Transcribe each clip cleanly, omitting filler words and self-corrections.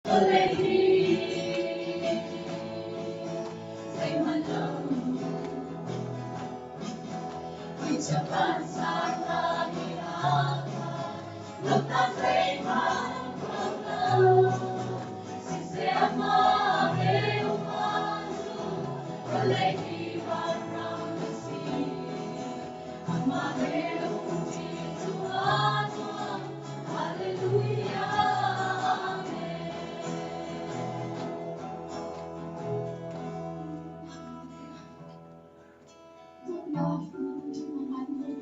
Vawlei hi zeihmanh lo, uico vansan i lawmhnak zeihmanh tuah lo. Siseh amah he um ahcun vawlei hi vanram a si. Amah he umṭi cu aa nuam. Hallelujah, Amen. Dawtnak ngai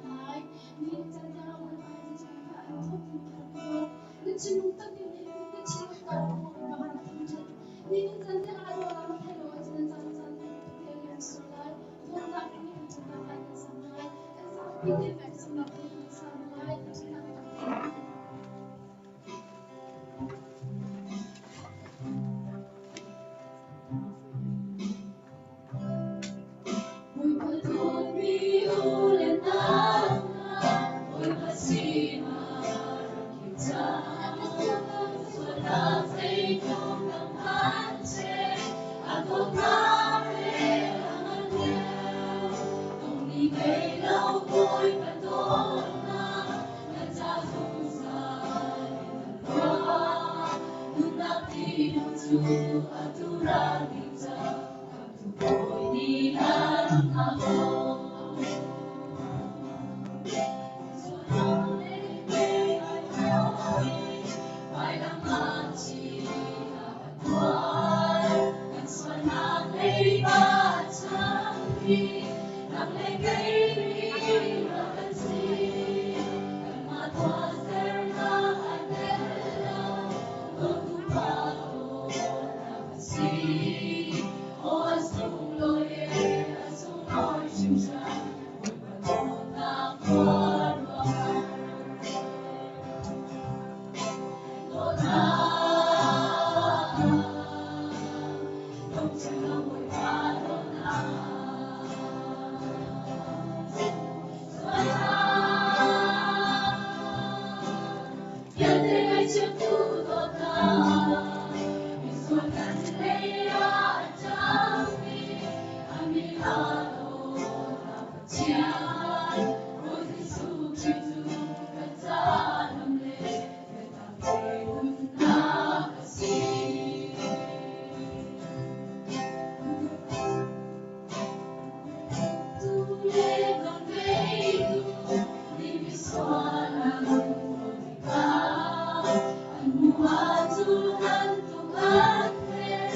ngai ni caan tiang an thawk na thinlung tak in na thinlung tak ni caan tiang a dawt na thei lo ahcun na caan caan te liam sual lai dawtnak in kan cungah kan sam lai kan zapi te kan samnak te kan sam lai. Bawipa dawtmi u le nau hna, Bawipa sinah rak kir cang. Sualnak zeitluk dang hmanhseh, a dawtnak he a ngan deuh. Dawhmi ngei lo Bawipa dawtnak, na ca zungzal in a ruah. Nunnak tinung cu atu ra ding cang. Bawi nih an hngak ko. Kan sualnak leiba cham hi nang le kei nih rak kan si. Kanmah tuahsernak a tel lo, dawtu Pa dawtnak a si. Aw a sunglawi e, a sunglawi hringhran, Bawipa dawtnak khuaruahhar. Dawtnak, dongchin lo Bawipa dawtnak. Sualnak, vialte ngaihchiattu dawtnak, misual kan lei ah a cangmi, a min aa dawtnak Pathian, Bawi Jesuh Khrih cu kan caah lam le biatak le nunnak a si. Tu le dong ngeitu nih misual an hmuh tikah an hmuh ahcun an tuk an ther,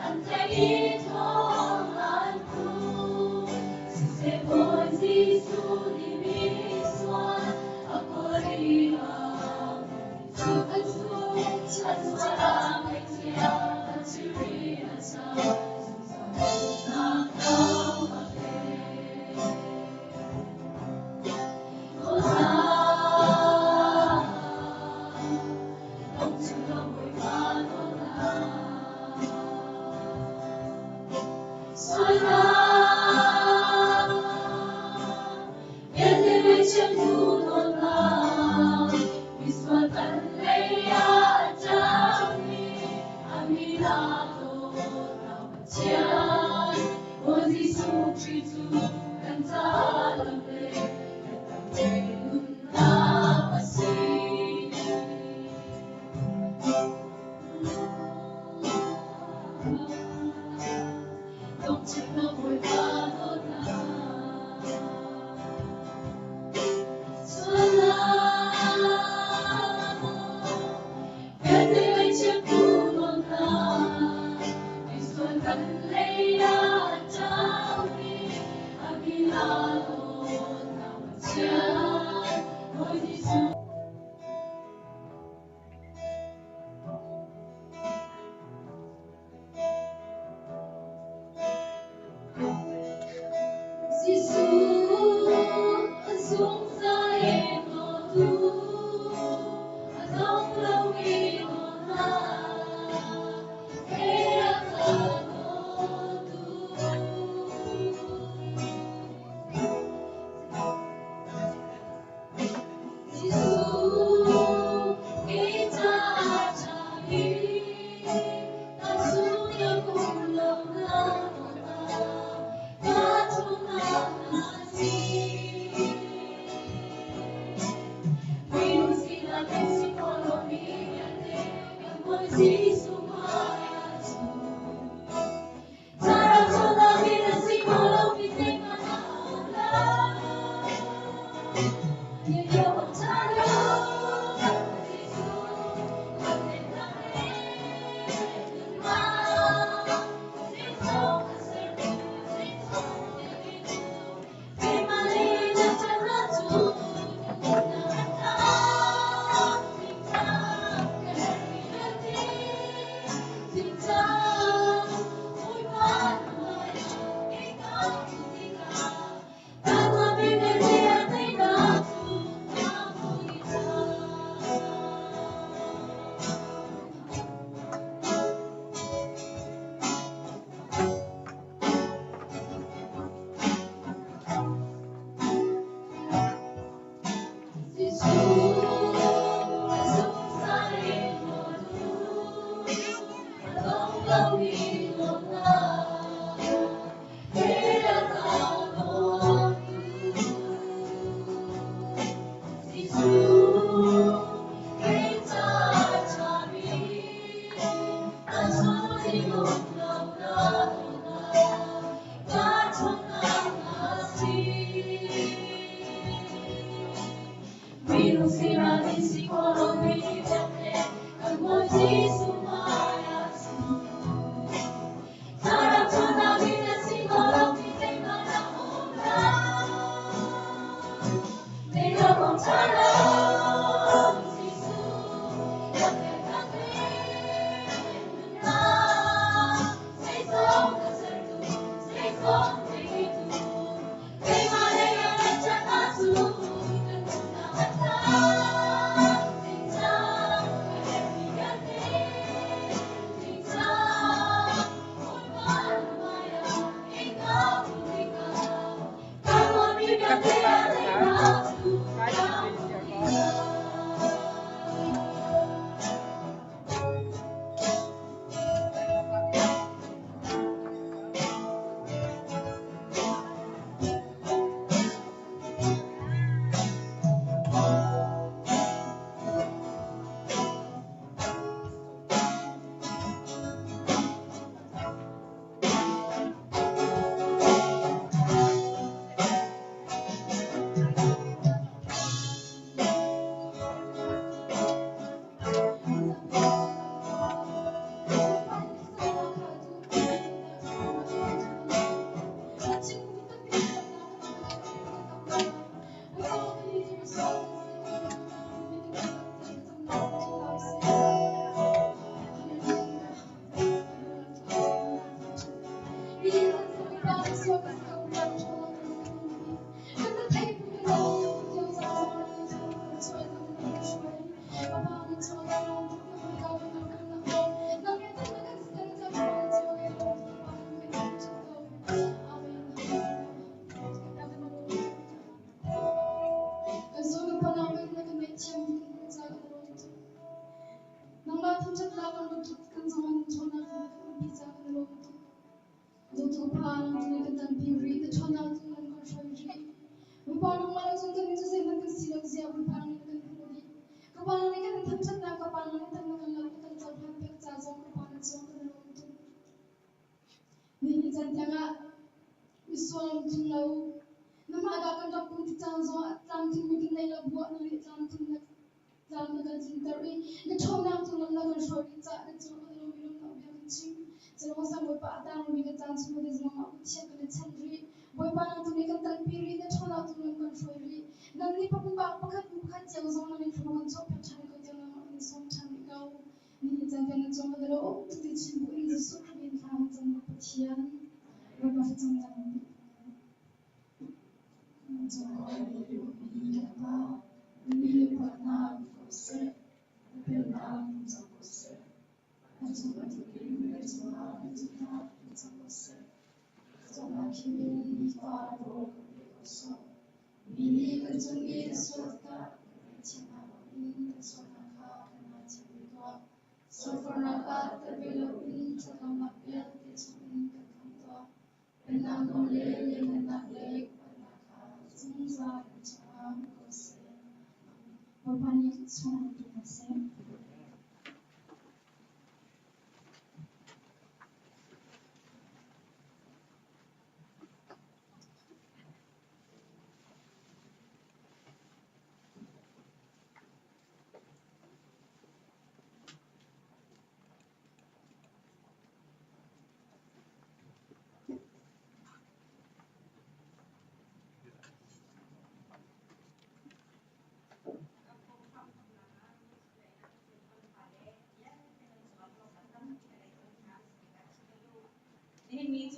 an tlaih i thong an thuh. Siseh Bawi Jesuh nih misual a kawl i a cu an sual a ngaihthiam, an thilri a cham, zungzal nunnak ro a pek. Dawtnak, dongchim lo Bawipa dawtnak. Sualnak, vialte ngaihchiattu dawtnak, misual kan lei ah a ṭangmi, a min aa dawtnak Pathian, Bawi Jesuh Khrih cu kan caah lam le biatak le nunnak a si. Dongchim Bawipa dawtnak. Sualnak vialte ngaihchiattu dawtnak, misual kan lei ah a ṭangmi, a min aa dawtnak Pathian, Bawi Jesuh.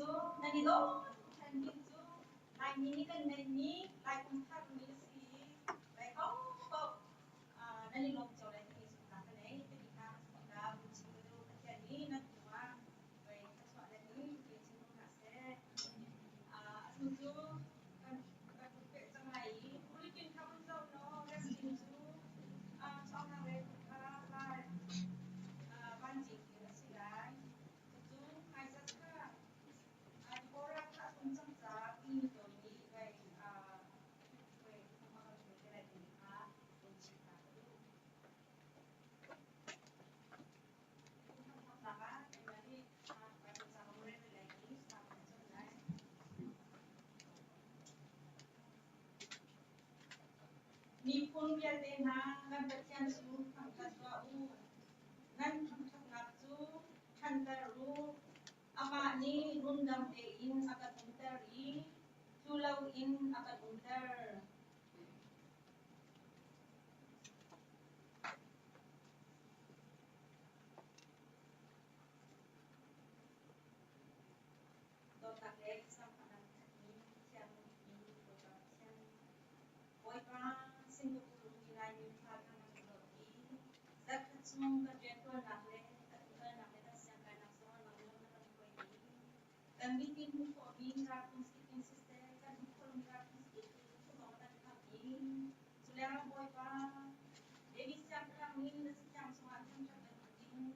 Nan i dawh hringhran. Hi cu Laimi nih kan neihmi Lai kum thar ni a si i zei paohpaoh nan i lawm cio lai timi zumhnak ka nei. Timi kha ka chuahka vun chim ka duh. Pathian nih nan cungah voi thluachuah let in pe chin ko hna seh. Atu cu kan kan hun peh cang lai i bulletin kha vun zoh law wrestling cu chuahnak le kha lai vancing in a si lai. Cucu hmaizat kha Deborah kha a tum cang caah ti tawi nih vei voi a kan hruai te lai timi kha vun chim ta ka duh. Thangthawknak ah keimah nih Baibal ca ka rel lai i ca ka cawn lai. Miphun vialte hna, nan Pathian cu thangṭhat tuah u. Nan thangṭhatnak cu ṭhanter u. Amah nih rundam tein a kan umter i tlu loin a kan umter. Dawtnak le zaangfahnak khatmi Pathian min Bawipa Pathian. Bawipa, Singapore ummi Laimi fa kha na kan dawt i zarhkhat chung kan rianṭuannak le kan umkalnak le kan siangkainak zongah nang lam na kan hruai i kan mitin hmuh khawhmi ralphung sikip in siseh, kan hmuh khawh lomi ralphung sikip cu zong na kan khamh i cu lengah Bawipa, David siangpahrang nih na cathiang chungah thangṭhat bantukin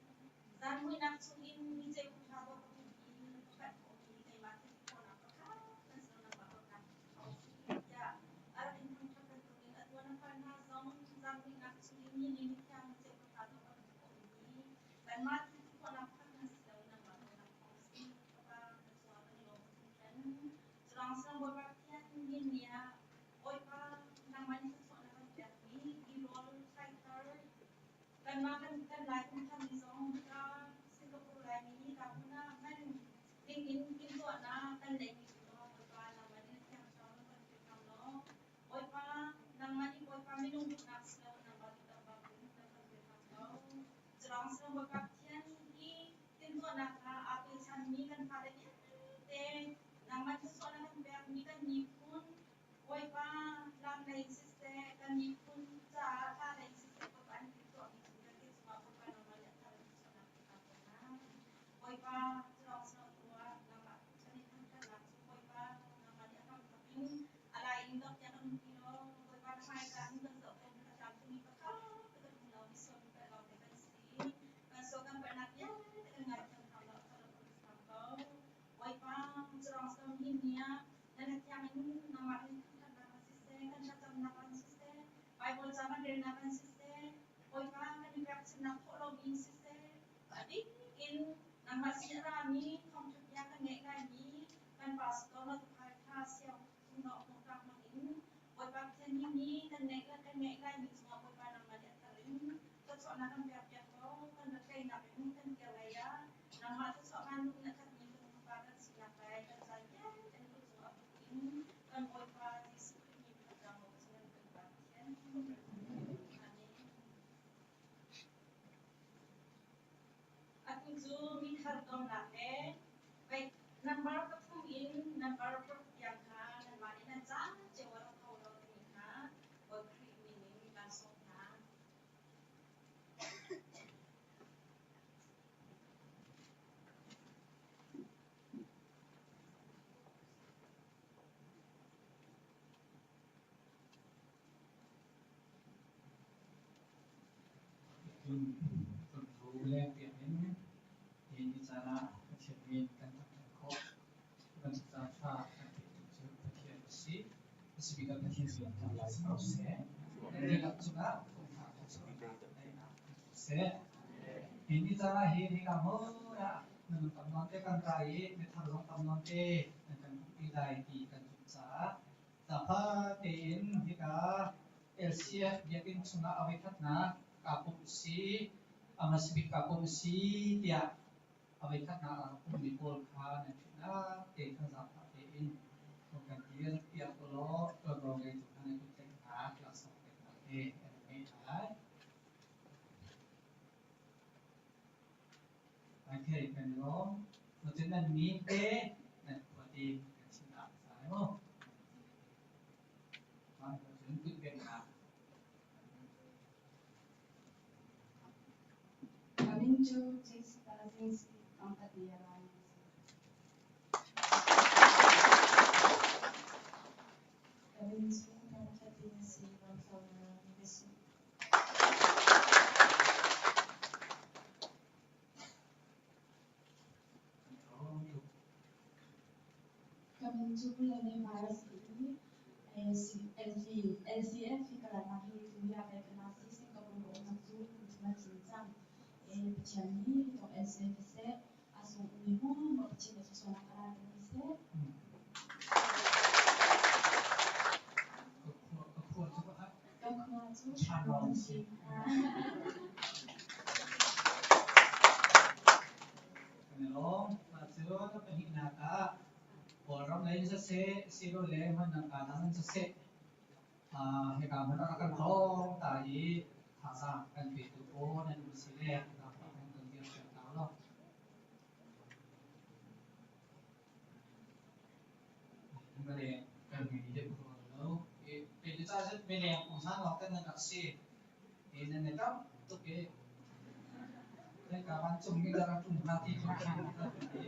zan muihnak chungin mi ceu ṭha dawh ka hmuh i ka hngalh khawhmi keimah thil ti khawhnak pakhat kan si lo nangmah dawtnak thawng si tiah a rak in thangṭhat bantukin a tuan a far hna zong zan muihnak chungin ni ni mithiang mi ceu ṭha dawh kan hmuh khawhmi kanmah thil ti khawhnak pakhat kan si lo nangmah dawtnak thawng si Fapa na cungah kan i lawm hringhran. Culawng silang Bawipa Pathian min ni ah Bawipa nangmah nih thluachuah na kan pekmi tirawl thlaithar kanmah kan kan Lai phungthar zong ka Singapore Laimi nih ka hmun ah hman ding in timhtuahnak kan neihmi cu maw Bawipa nangmah nih na thiang thlarau na kan pek hram law Bawipa nangmah nih Bawipa minung duhnak si lo nangmah duhnak bangin na kan pek hram ko. Culawng silang Bawipa Pathian hi timhtuahnak kha aa pechanmi kan fale vialte nangmah thluachuah na kan pekmi kan miphun Bawipa lam lei siseh kan miphun caah hla lei siseh Bawipa an timhtuahmi thil vialte cungah Bawipa nangmah nih a thar in thluachuahnak pe hna ko hna. Bawipa culawng silang tu ah nangmah chan i thangṭhatnak cu Bawipa nangmah nih a hramthawk in a lai in dongh tiang kan hmu ti lo. Bawipa na hmaika in kan zoh ko hmanh a tlamtlingmi pakhat te kan um lo misual mi palh lawngte kan si. Kan sual kan palhnak vialte kan ngaithiam hram lo, a kan hram ko. Bawipa culawng silang hi ni ah nan thiang in nangmah in thangṭhatnak an siseh, kan thlacamnak an siseh, Baibal ca kan relnak an siseh, Bawipa kan i pekchanhnak thawhlawm in siseh, a bik in nangmah sin a rami thawngṭha bia kan ngeih laimi kan pastor na tuukhal ṭha siang thungnawh hnawhtlak hmang in Bawipa Pathian hi ni kan ngeih kan ngeih laimi cungah Bawipa nangmah nih a thar in thluachuahnak kan pekpiak ko, kan rat tleinak in kan kir lei ah nangmah thluachuah ngan in a khatmi kan fapa kan sinak lai kan caan vialte na kut cungah put in kan Bawipa Jesuh Khrih min thlacam awk cun kan Pa Pathian. Amen. Atu cu mithar tonnak le number pathum in number paruk tiang kha nanmah nih nan caan cio a rak tho lo timi kha Bawi Khrih min in kaan sawm hna. Cun cu lengpiak in hi ni caan ah Pathian min kan thangṭhat khawh. Cu bantuk caanṭha kan petu cu Pathian a si. A si bik ah Pathian min thangṭhat si ko seh. Kan dihlak cungah thawngṭha thawchuahnak daihnak um ko seh. Hi ni caan ah hin hika hmun ah minung tam nawn te kan ra i mithar zong tam nawn te nan kan hmuhpi lai ti kan zumh caah Zaangfah tein hika LCF biakinn chungah a voikhatnak kaa pumh a si, a hmasa bik kaa pumh a si tiah a voikhatnak aa rak pummi pawl kha nan ṭhutnak te kha zaangfah tein hung kan dirpiak ulaw ṭuanvo ngeitu kha nan kut tlaihnak laksawng peknak he an ngei lai. Okay, kan i lawm. Cutin nan min te nan ti kan chim ta sai mu. Mah cun kutbengnak. Ka min cu Jessica Zingsi Thangthatnia Laimi a si. Ka min cu Thangthatin a si, Ramthlo Laimi ka si. Ka min cu Lenny Mai a si i LCF hi ka ratnak hi tu hi a kai khanak si Singapore ka umnak cu kum thum a tling cang. Pathian nih hi tawk LCF siseh a sung ummi hmuhmuah Pathian nih thluachuahnak a ra pemi seh. Ka khua cu Thlanrawn si. Kan i lawm. Mah cu na pahnihnak ah Kawlram lei in siseh, silole hmannak kaa dang in siseh, hika hmun ah rak kan tlawng ta i thazaang kan petu aw nan um si le zaangfah kan kan dir piak ta ulaw. Mileng kan ngei deuh rua lo. Kei cu ca mileng pungsan lawng te nan rak si. I nan i tam tuk i hika vancungmi dah rak ṭum hna ti cu khi ka ti.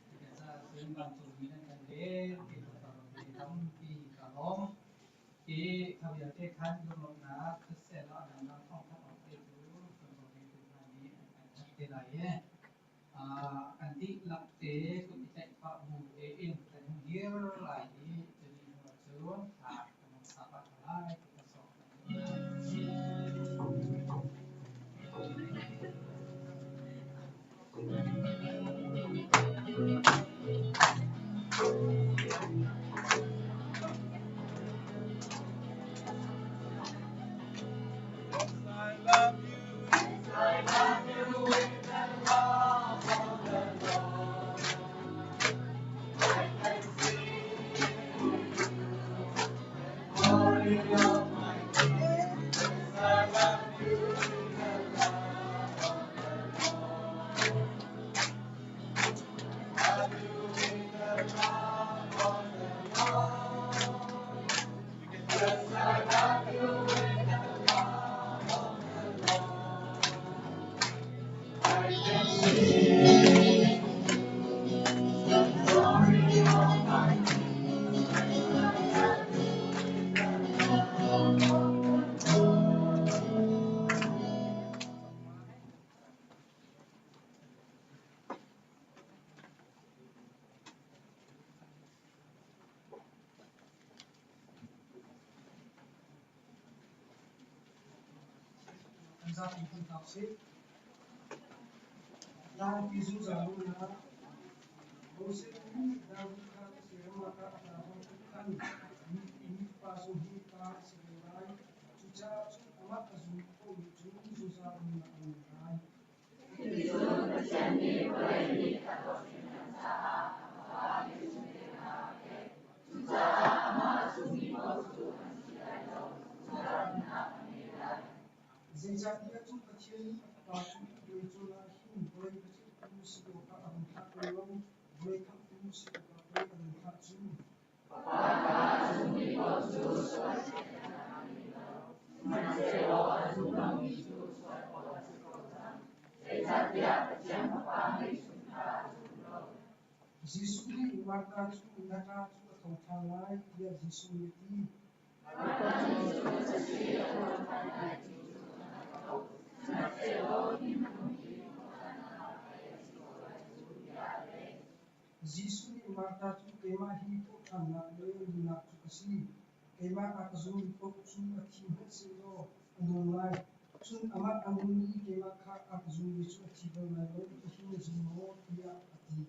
Cucaah cun vancungmi nan kan len ti tampi ka lawm. I kha vialte khan lunglawmhnak siseh law a dangdang thawngthanh awk te cu ṭuanvo ngeitu hna nih an kan thanh te lai i kan dihlak te kut i tlaih pah bu tein kan hung dir lai i cuni hnu ahcun thla kan hung sa pah hna lai ti ka sawm. Kan zapi kan tlak sih. Tlangpi zungzal umnak Moses nih David kha Israel ram ah a tla bantuk khan mi fapa zong hi pa a si ve lai. Cucaah cun amah a zum paoh nih cun zungzal nunnak an ngei lai. Zeicahtiah cu Pathian nih a Fapa cu vawlei cung ah hin vawlei biaceihtu si awkah a run thlah ko lo, vawlei khamhtu si awkah pei a run thlah cu. Jesuh nih Martha cu na ṭa cu a tho ṭhan lai tiah Jesuh nih a ti. Jesuh nih Martha cu keimah hi thawhṭhannak le nunnak cu ka si. Keimah a ka zummi paoh cu a thi hmanh sehlaw a nung lai. Cun amah a nung i keimah kha a ka zummi cu a thi bal lai lo. Hihi na zum maw? tiah a ti.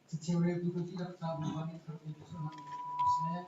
Cathiang reltu kan dihlak ca Bawipa nih thar in thluachuahnak in pe ko seh.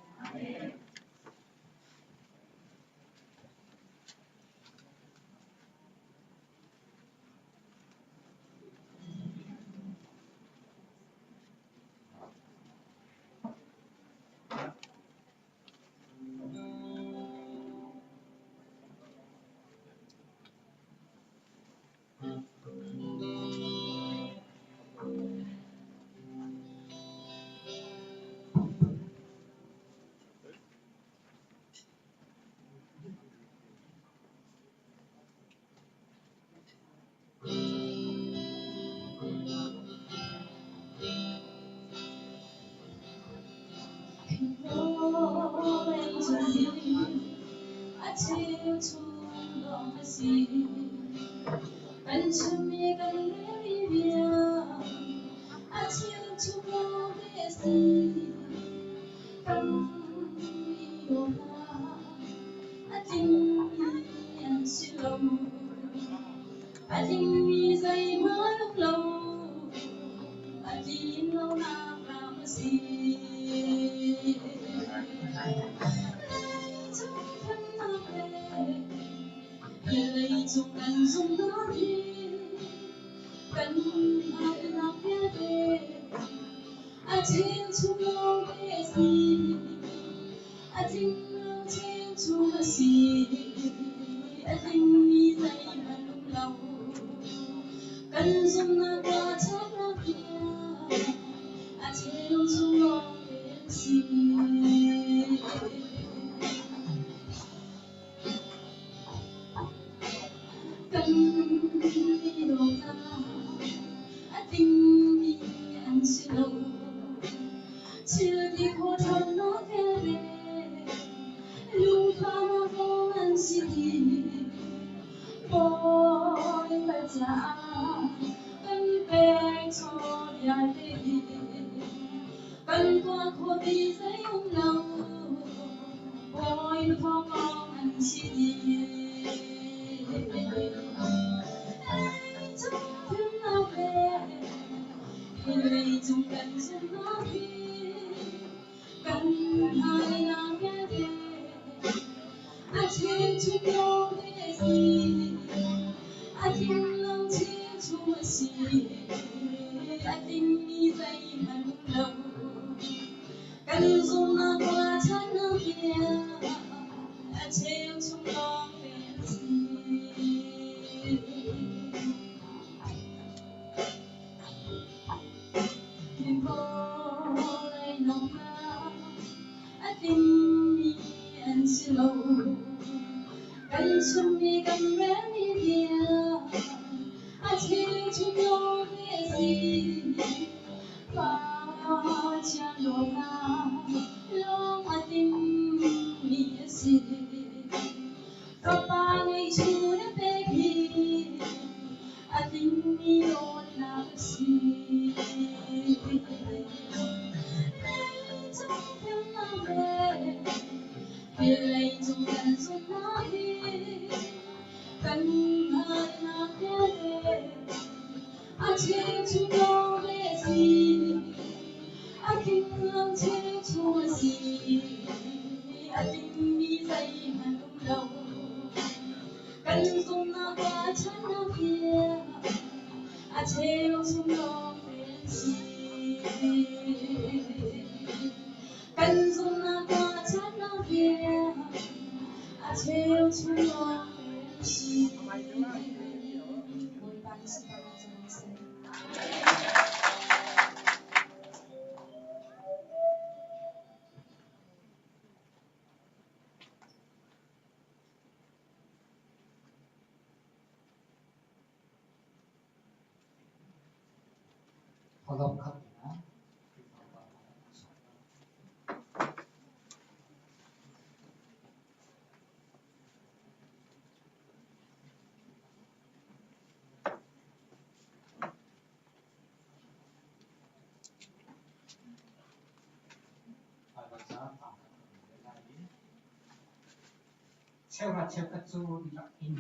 Cheukhat cheukhat cu dihlak in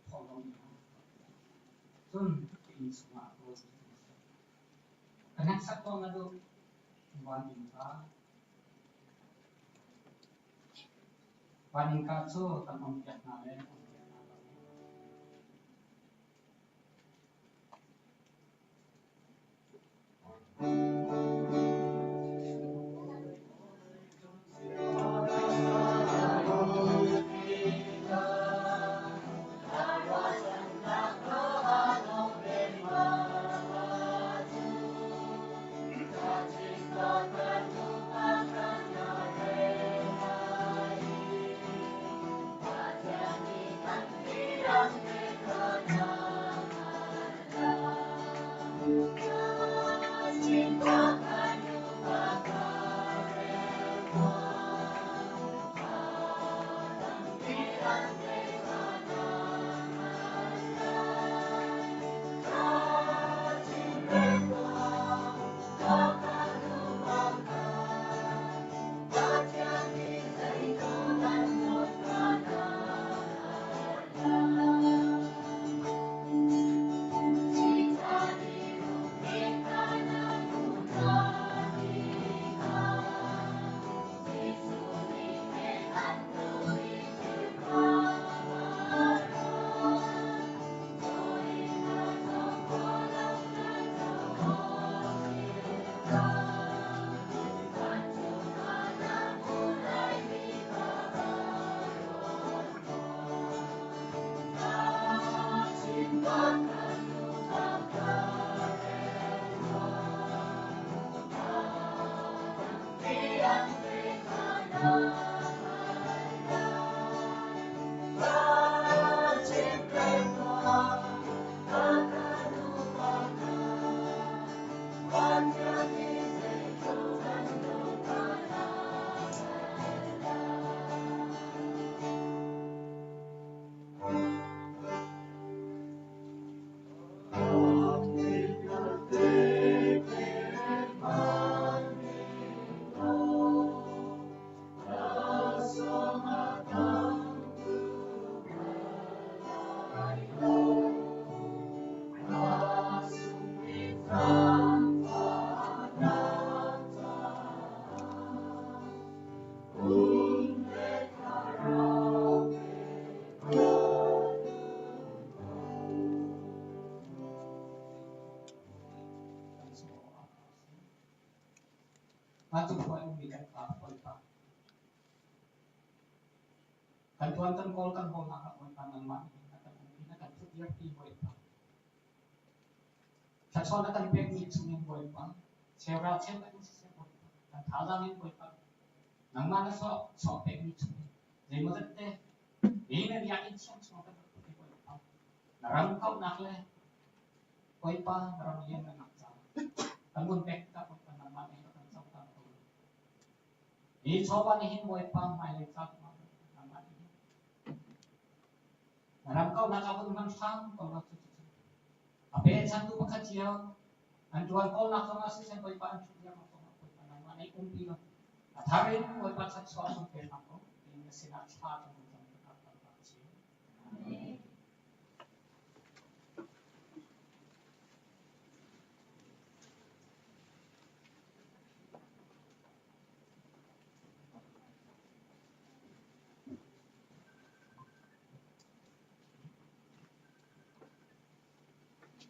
thawhlawm in an tuah. Cun inn chungah rawl an ei. Ka hneksak tuah ngat u, van innka. Van innka cu kan onpiak hna le onpiak hna lo. tiang kha Bawipa. Kan tuan kan kawl kan hawlnak ah Bawipa nangmah nih na kan umpi na kan thutdirpi Bawipa. Thluachuah na kan pekmi chungin Bawipa, cheuhra cheukhat in siseh Bawipa, kan thazaang in Bawipa, nangmah na sawh pekmi chungin zeimawzat te ni na biakinn thiang chungah kan rak put i Bawipa, na ram kauhnak le Bawipa na ram lianhngannak caah kan vun pek tikah Bawipa nangmah nih rak kan cohlang ko. Hi chawva nih hin Bawipa hmailei ca zongah nangmah nih hin na ram kauhnak ah vun hman hram ko law cucu a pechantu pakhat cio an ṭuan kawlnak zongah siseh Bawipa an ṭhut lionak zongah Bawipa nangmah nih umpi law a thar in Bawipa thluachuah vun pe hram ko tiin na sinah thla kan vun cam tikah kan rak cin. Amen.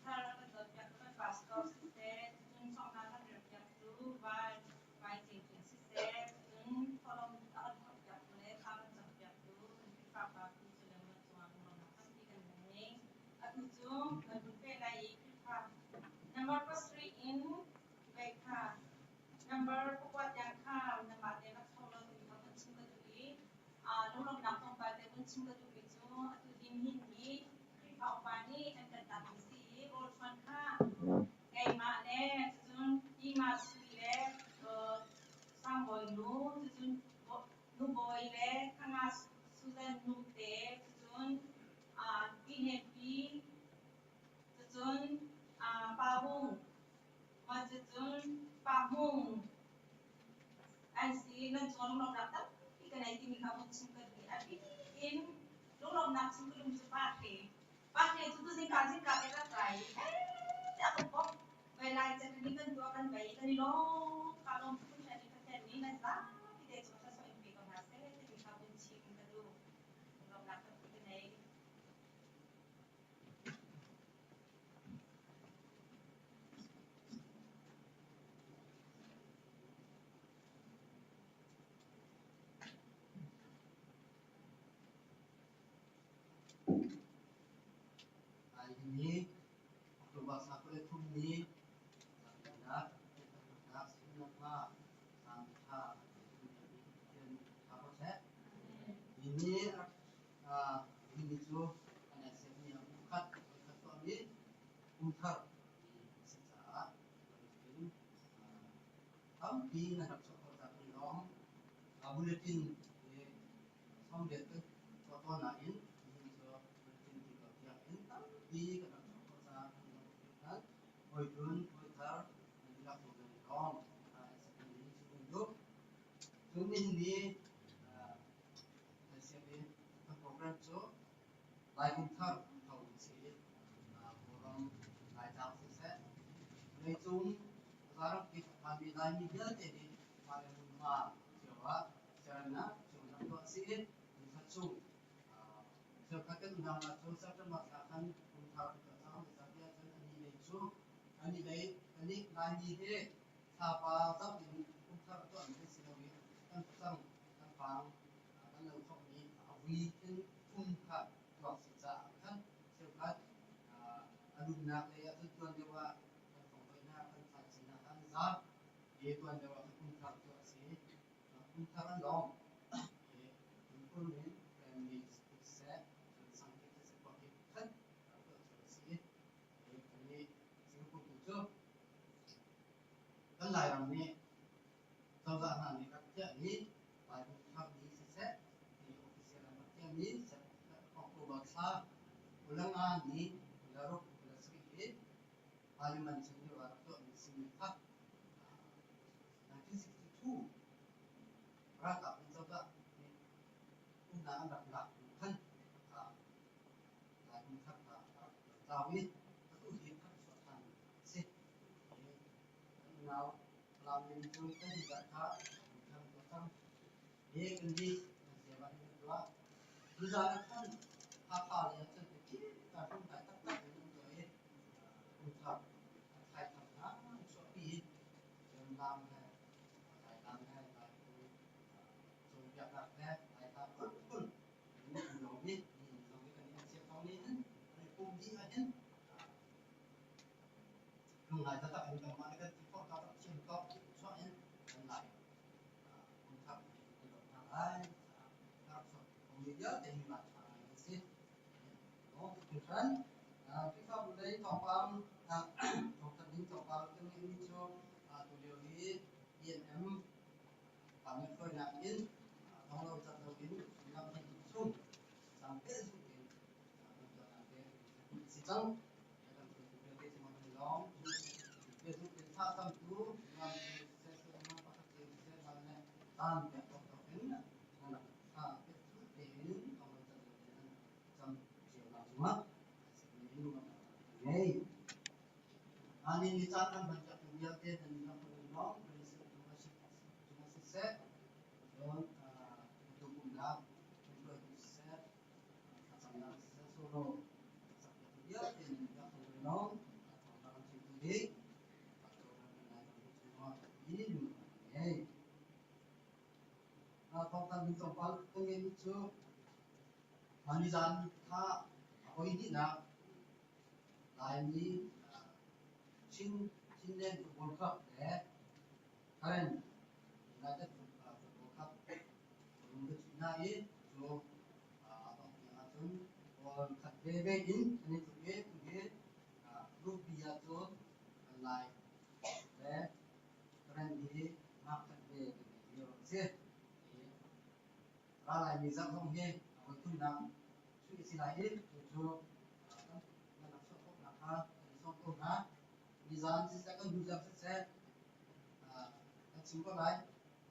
Thar kan dawtpiak kan pastor siseh, cun sawmnak kan relpiaktu vai vai cingcing siseh, cun tholom a kan thawhpiaktu le thla kan campiaktu kan Khrihfa Pu Suleiman cungah lunglawmhnak tampi kan ngei. Atu cu kan vun peh lai i Khrihfa number pasarih in vei kha number pakua tiang kha nanmah te rak tho law timi kha kan chim ka duh i lunglawmhnak tlawmpal te vun chim ka duhmi cu atu din hin hi Khrihfa upa nih an kan tlanmi si i rawlchuan kha keimah le cucun Ima Sui le Sangbawi nu cucun Nubawi le Thanga Susan nu te cucun Pi Hnem Pi cucun Pa Hung mah cucun Pa Hmung an si. Nan cung lunglawmhnak tampi ka nei timi kha vun chim ka duh i a bik in lunglawmhnak chim ka duhmi cu Pa Hre. Pa Hre cu tuzingka zingka te ka kai i tiah kan bawmh. Vai lai can ni kan tuah kan bei kan i lawm ka lawm tuk hringhran i Pathian nih nan zapi te cung thluachuah in pe ko hna seh timi kha vun chim ka duh. Lunglawmhnak tampi ka nei. Hi October thla 23 ni zarhpinak nak sinnak hna caan ṭha Pathian ṭha ko seh. Hi ni hi ni cu kan SF nih a khat khat tuahmi kum thar ni a si caah bantukin tampi na rak chuah khawh caah kan lawm. Bulletin hi sawmriat kan tuah tawn nain nihin cu bulletin ti lo tiang in tampi kan rak chuah khawh caah kan lawm tuk hringhran. Hawihlun, hawithar nan dihlak cung kan i lawm. Chim duh. Cun nihin ni kan siap i kan program cu Lai kum thar tho si i Kawlram Laitlang siseh, vawleicung zaram kip a phanmi Laimi vialte nih mah le hmunhma cio ah siaremnak cio rak tuah a si i nikhat chung cheukhat kan unau hna cu September thla khan kum thar an tuah cang. Zeicahtiah cun a ni lei cu a ni lei kan nih Laimi hi thlapa zoh in kum thar a tuahmi kan si lo i kan facang kan paang kan lo thawkmi a vui khin kum kha tuak si caah khan cheukhat a lumnak lei ah cun tuan deuh ah kan fongvoi hna kan thlaici hna kha an zar i tuan deuh ah khan kum thar cu a si. Kum thar an lawm i kum in family siseh cun sangkip siseh khua kip khan tuah cio a si i kannih Singapore tu cu kan Lairam nih cozah hna nih rak thiahmi Bible tharmi siseh ti official an rak thiahmi October thla 25 ni 26 27 hi Parliament chung lio ah rak tuahmi simi kha 1962 ralkap in cozah nih umnak an rak lak hnu khan Lai kum thar kha a rak tlau i atu hi tharchuah ṭhan a si. Kan unau Falam le miphun kan dihlak kha kum thar tuah cang. Hi kan dih kan siam ah hin kan tuah. Nizaan ah khan Hakha lei ah cun biakinn kaa hrum-kai taktak in an tuah i kum thar an thlai thar hna an chuahpi i cun lam he Lai lam he Lai vialte hi van ṭha ngai an si. Hringhran Khrihfabu lei thawngpang thawngthanh ding tlawmpal kan ngeihmi cu tulio hi ENM pamit hruainak in thawnglo cat loin lam hnih chung caan pehzulh in lamtuahnak te a si cang. Kan hruaitu vialte cungah kan i lawm. Pehzulh in thla camtu lam siseh lam pakhat cio siseh lam le caan pek tawktawk in nan rak thla pehzulh tein thawnglo cat lo in nan cam cionak cungah ngei. Ani ni caan kan hman piaktu vialte nan i rak i lawm cungah siseh, cun tukumnak hruaitu siseh, thlacamnak siseh, solo sak piaktu vialte nan i rak i lawm. Thawngtha kan chimtu ding Pastor Reverend Lai Cungah i lungrualnak ngei. Thawngtha ding tlawmpal kan ngeihmi cu Nizan kha a voihnihnak Laimi Chinland Football Club le Karen United Football Club lung ka chuih hna i cu a dongh tiang ahcun goal khat veve in an i tluk i tuhi Group B ahcun kan Lai le Karen hi mark khat ve kan ngei lio a si. Ralaimi zarh zong hi a voithumnak chuih a si lai i cucu nan rak chuah khawh nakhnga kan i sawm ko hna. Nizaan siseh kan hnu zarh siseh kan chim ko lai.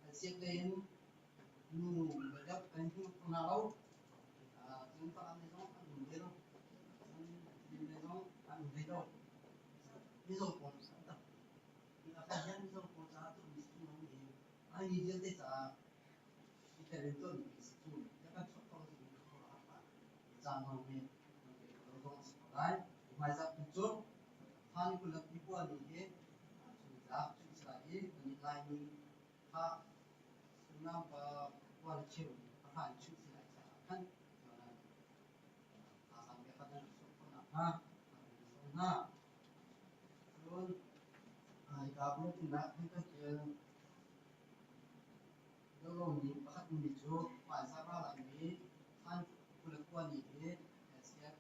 Kan siat lei in nu le deuh kan hmu kho hna lo. Cun Falam lei zong an um ve lo. Cun Tidim lei zong an um ve lo. Mizo pawl an tam. Hi ah hin Mizo pawl caah tuahmi si ṭung lo i Laimi vialte caah Dolomi pakhat mi cu hmaizarh ral laimi Thlan 29 ni hi LCF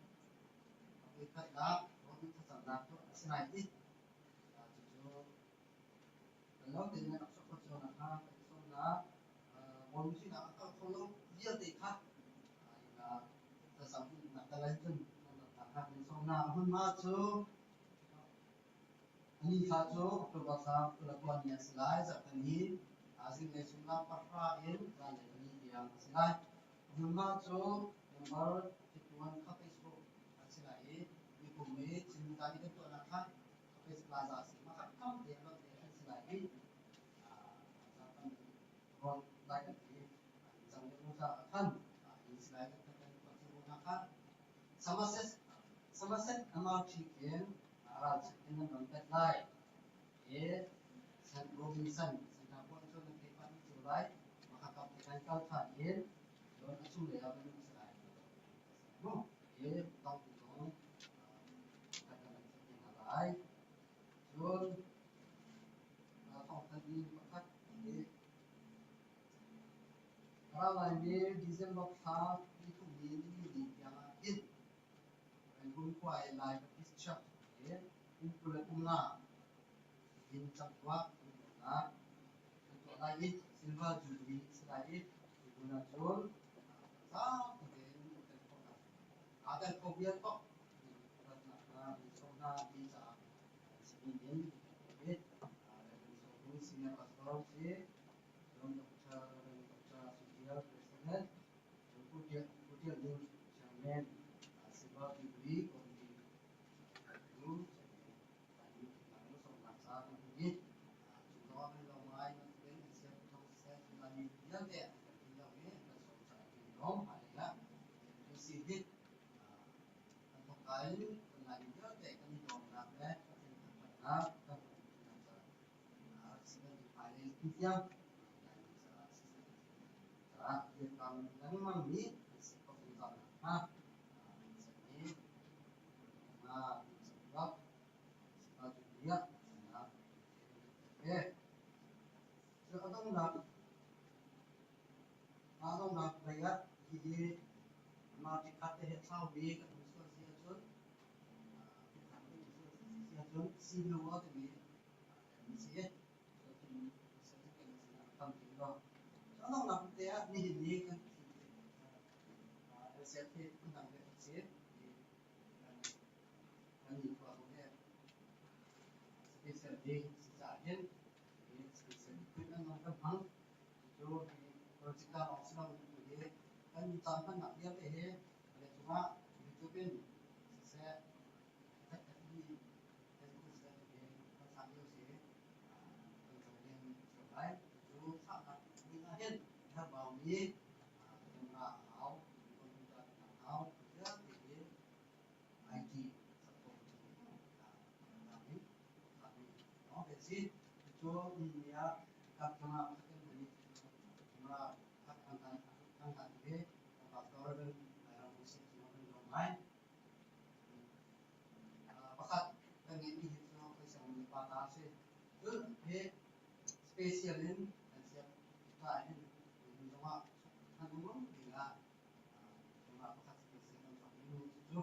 a voikhatnak rawlulh thlacamnak tuah a si lai i cucu kan lo tein nan rak chuah khawh cio nakhnga kan i sawm hna. Bawlung chuihnak a kal kho lo vialte kha thlacam nak dalan cun nan rat nakhnga kan i sawm hna. Hmunhma cu A nithla cu October thla 29 ni a si lai. Zarhpini zinglei suimilam 9 in zanlei 4 tiang a si lai. Hmunhma cu number 51 Kha-Facebook a si lai i nikum i Chinmi i kan tuahnak kha Kha-Face Plaza a si. Mah kha kam te a lonh te an si lai i zarhpini rawn lai kan ti. Cang deuh caah khan hi si lai kan kan tuah cio nakha Somerset Somerset MRT in ralchanh in nan ron pet lai i St. Robinson Singapore cu nan theih pah dih cio lai. Maka kap te kan kal ṭhan in cun a cunglei ah kan um si lai. Mu i tawngtu zong kan kan rak te hna lai. Cun thawngthanh mi pakhat hi Ralaimi December thla nithum ni nili ni tiang ah hin Rangoon khua i Lai Baptist Church hi kum 25 in camtuah an tuahnak an tuah lai i Silver Jubilee a si lai i tukum ahcun zapi tein an tel khawh lai. Aa tel kho vial paoh ratnak hna an sawm hna ti caah sinin in i Reverend Sohu Senior Pastor si Cun Dr. Reverend Dr. Sutial President, cun Pu Tial Ding Chairman, Silver Jubilee Committee cu Laimi thimnak sawmnak ca kan hun i cu zong ah kan i lawm ngai bantukin an sian zong siseh Laimi vialte an kan ti lo i an kan sawm caah kan i lawm. Hmailei ah NPC hi kan thawk ka in kan Laimi vialte kan i dawmnak le Pathian thangṭhatnak kan hun tinak caah lengmangmi an si khawh zungzal nakhnga A donghnak lei ah hihi. Mah tikhat te he saumi kan um sual si ahcun tikhat kan um sual si ahcun sinu a timi kan si. Cu donghnak te ah nihin ni kan LCF hi phundang deuh a si. Kan nikhua zong hi special ni si caah hin special equipment zong kan hmang. Cucu project lawng si lo hi kan caan hmannak vialte hi vawleicung ah YouTube in siseh Pakhat kan ngeihmi hi cu phaisa le pa ta a si. Cun hi special in kan siap tikah hin nihin zongah hman lengmang dingah camera pakhat special kan cawk mi cucu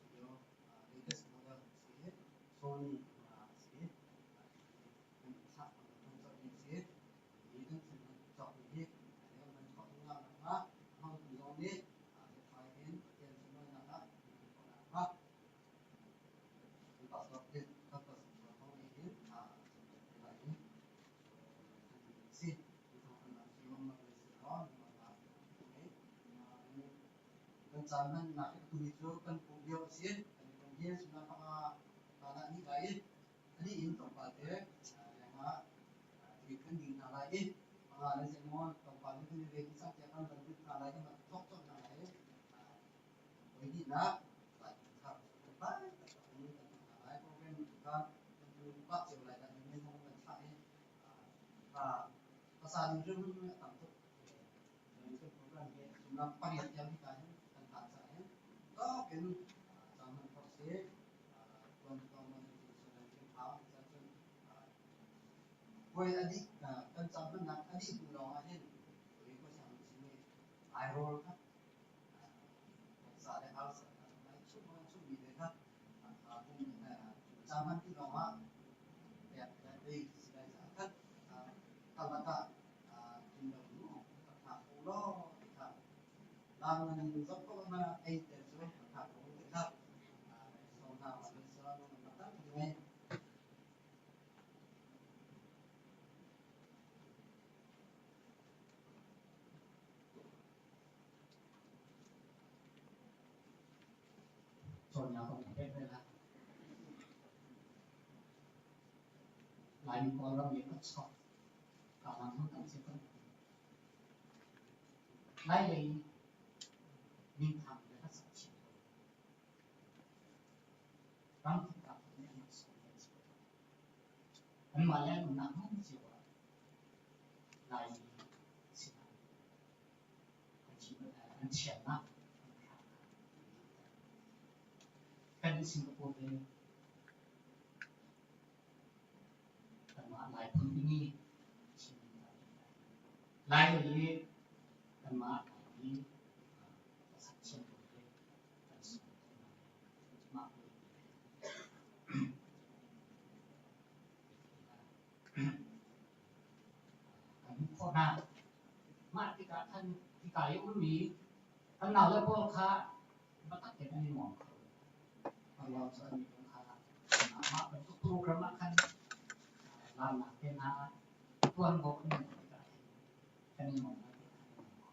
video latest model a si i Sony camera a si. Kan thlah kan cawk mi a si. Hi kan thil kan cawkmi hi kan hman khawh zungzal nakhnga a hmangtu zong nih felfai in Pathian sunlawinak ah an hman khawh nakhnga kan pastor nih kan pastor thawng nih hin a cawnpiak te lai i si. Kan caan hmannak hi atu hi cu kan pumh lio a si. Kan i pum hi suimilam 5 hlan ah a dih lai i a dih in tlawmpal te leng ah ti kan ding hna lai i panga le zeimaw tlawmpal in kan i rel cang tiah kan van lut hna lai i kan thawk colh hna lai i voi hnihnak lai thar kan lai tak in kan tuah hna lai. Program kha kan tu pah cio lai dah email zong kan thlah i hmasa ding hrimhrim a tam tuk. Kan program hi suimilam 8 tiang hika hin kan hlan caah hin tawk in caan hman khawh si. Puai a dih kan caan hmannak a dih hnu lawng ah hin airawl kha voksa le arsa kha ai chumh ai chumhmi te kha caan hman ti lawng ah pek le ei si lai caah khan kalak ah tlin lo nu rak hngak ko law ti kha lam nan zoh ko ma ei te cu rak hngak ko ti kha sawm hna wa le sa nan rak ngei. Cawnnak kong ka pek ve lai. Laimi Kawlram i a chuak kaa lang tam si kan. Lailei minthang le hlasak thiam ko. Ram kip ah nih an rak sawm ve cio. Anmah le an umnak hmun cio ah Laimi sinah an thiamnak an hram Kan i Singapore le kanmah Lai phun timi Chin Lai lei i kanmah Laimi hlasak thiam pawl hi kan sung mah Kan hmuh khawh hna. Mah tikah khan hika i ummi kan naule pawl kha biatak tein an i nuam kho. A ruang cu annih zong kha mah bantuk program ah khan laamnak te hna tuanvo an ngeih tikah khin kan i nuam lai ti kha an i nuam kho.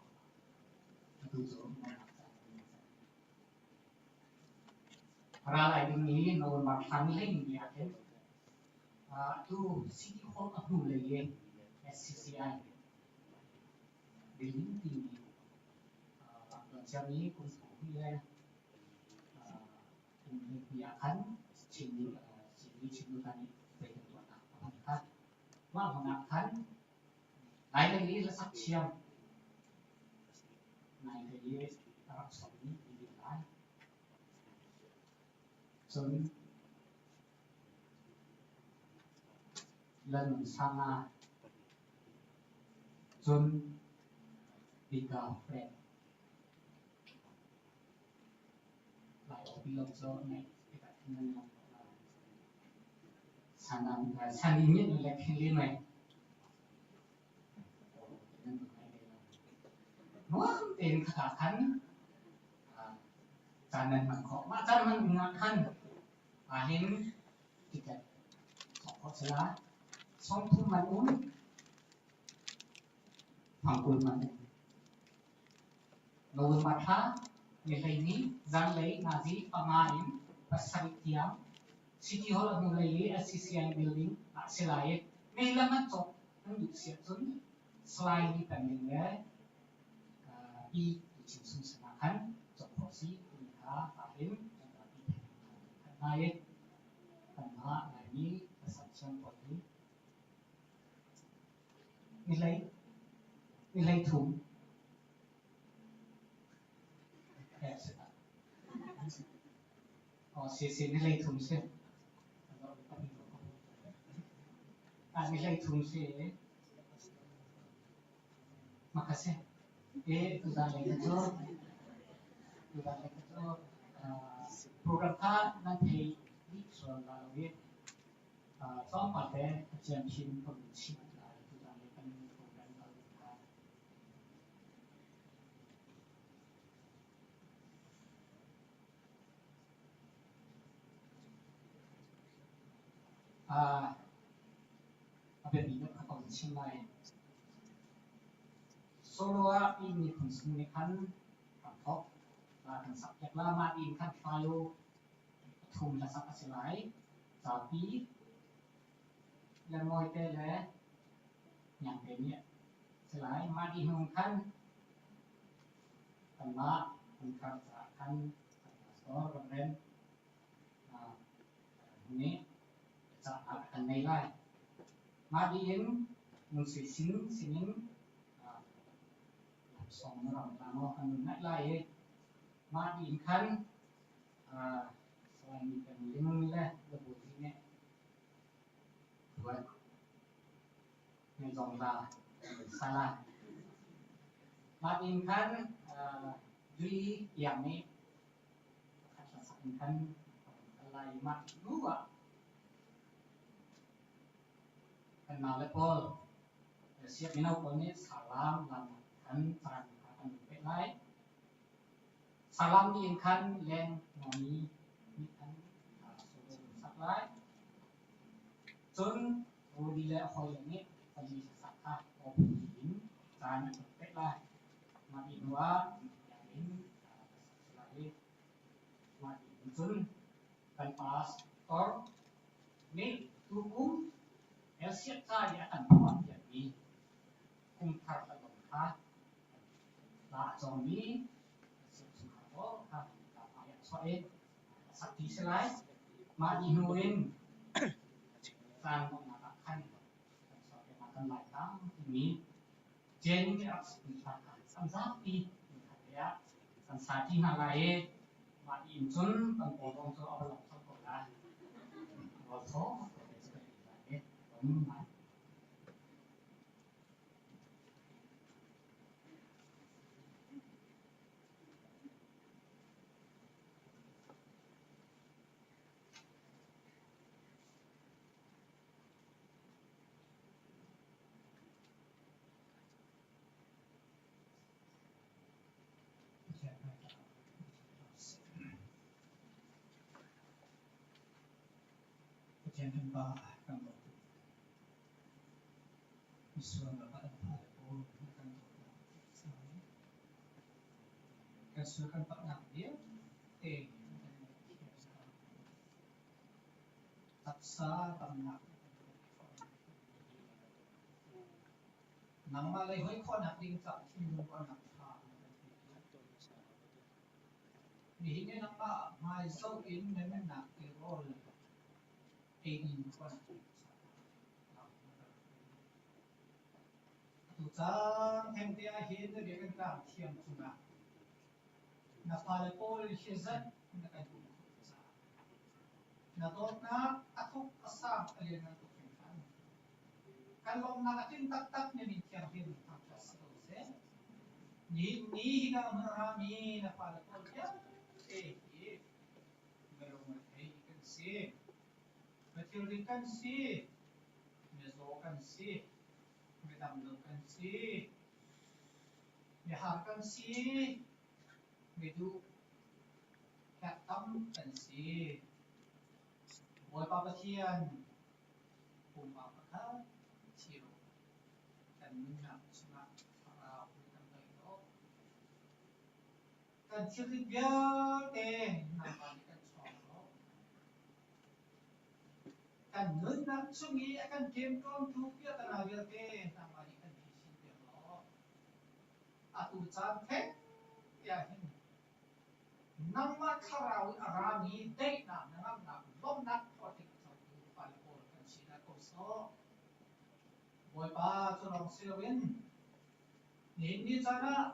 Atu cu nuamhnak caan an ngei cang. A ra lai dingmi November thla ni 12 ah khin Atu City Hall a hnulei i SCCI building timi tuan ciami kum thum le kum 12 ah khan Chinmi Chinmi hna nih voi kan tuahnak a hman kha. Mah hmun ah khan Lailei i hlasak thiam Lailei i a rak sawmmi mi lai. Cun Lalnunsanga cun Bika Fred. ti lo cu ngaih tikah khin nan lung san in le khin le mai nuam tein khaka khan caan nan hman khawh. Mah caan hman ding ah khan ahhin ticket cawk khawh si lai. 30 man um, 20 man um. November thla ni 12 zanlei nazi 5 in 7 tiang City Hall a hnulei i SCCI building ah si lai i mehlam an cawk an duh si ahcun Salai Ni Peng Ling le Pi Tu Chin Sung sinah khan cawk khawh si timi kha ahhin kan zapi theih kan hna i kanmah Laimi hlasak thiam pawl hi ni 33 si ni 33 si. Ni 33 si. Makasih. Tuzaan lei cu program kha nan thei dih sual la lo i tlawmpal te Pathian thin ka vun chimh lai tuzaan lei kan program kal ding kha. A biapi deuh kha ka vun chim lai. Solo ah pi miphun sung nih khan kan thawk. Kan sakpiak la. Mah tiin khan file pathum la sak a si lai. Zapi le mawite le hniangte nih a si lai. Mah dih hnu khan kanmah phungthar caah khan kan pastor Reverend nih biacahnak a kan ngei lai. Mah dih in Lungsui sin sinin laksawng na ram hna maw kan nun ngaih lai i mah dih in khan Salai Mi Peng Ling le Labuzi nih ruat ngaihzawng la kan sa lai. Mah dih in khan Dui Iang nih pakhat hlasak in khan ka vun kal lai i mah hnu ah kan naule pawl siak mino pawl nih sarlam lamnak khan caan kha kan vun peh lai. Sarlam nih in khan leng nomi nih khan solo vun sak lai. Cun Rudi le a hawile nih pali hlasak kha aw phunli in caan an vun peh lai. Mah dih hnu ah tiangin ka sak si lai i mah dih hnu cun kan pastor nih tukum Elsiah ca i a kan phuahpiakmi kum thar hladom kha hla a cawngmi Elsiah chungkhar pawl kha ka hmai ah chuah i a sak ti si lai. Mah dih hnu in caan donghnak ah khan kan chuahpiak kan lai tlang timi Jen nih a rak sakmi hla kha an zapi inn khat te ah kan sa ṭi hna lai i mah inn cun kan pawdawng cu a va lawng colh ko lai. Rawl thaw te cu kan ei lai i um ngai. Pathian kan Pa kan dawt. Misual lakah an fale pawl na kan dawtnak sai. Kan sual kan palhnak vialte na kan ngaihthiam hna. Taksa tamnak na kan pek fawn. Nangmah lei hoi khawhnak ding caah thinlung ruahnak ṭha na kan pek. Nihin ni nangmah hmai zoh in na nunnak tirawl eidin khawhnak ding caah lam na kan hruai. Atu caan thengte ah hin na biakinn tlang thiang cungah na fale pawl hi zat na kan um khawh caah na dawtnak a thuk a sang a lianngan tuk hringhran. Kan lawmhnak a tling taktak na min thianghlim thangṭhat si ko seh. Nihin ni hika hmun a rami na fale pawl vialte hi si, mi kan si, mizaw kan si, midamlo kan si, mihar kan si, miduh herhtam kan si. Bawipa Pathian pumpak pakhat cio kan nunnak chungah thlarau in kan toih lo. Kan thilrit vialte nangmah nih kan chawng lo. Kan nunnak chung i a kan ṭemṭawmtu piahtana vialte nangmah nih kan phisin piak law atu caan theng tiah hin nangmah thlarau in a rami daihnak, hnangamnak, lawmhnak hlawhtling a cotu fale pawl kan si dah ko sawh. Bawipa cu lawng si loin nihin ni caan ah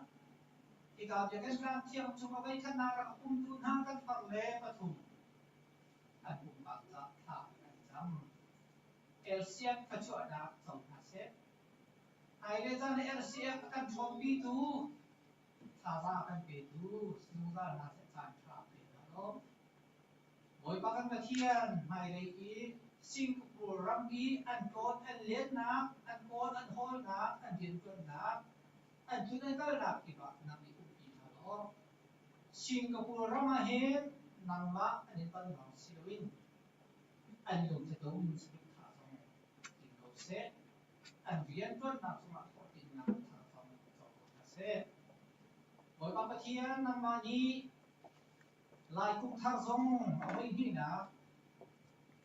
hika biakinn tlang thiang chung a voikhatnak rak a pumtu hna kan far le pathum an pumpak caah thla kan cam. LCF khuachuahnak co hna seh. Hmailei caan ah LCF a kan ṭhawmpitu thazaang a kan petu zungzal hna seh caan ṭha pe hna law Bawipa kan Pathian hmailei i Singapore ram i an tlawn an lennak, an kawl an hawlnak, an rianṭuannak, an tlun an kalnak kip ah nang i umpi hna law Singapore ram ah hin nangmah an in pal lawng si loin an lungthitum saduhthah zong tling ko seh. An rianṭuannak cungah hlawhtlinnak thar zong co ko hna seh. Bawipa Pathian nangmah nih Lai kum thar zong a voihnihnak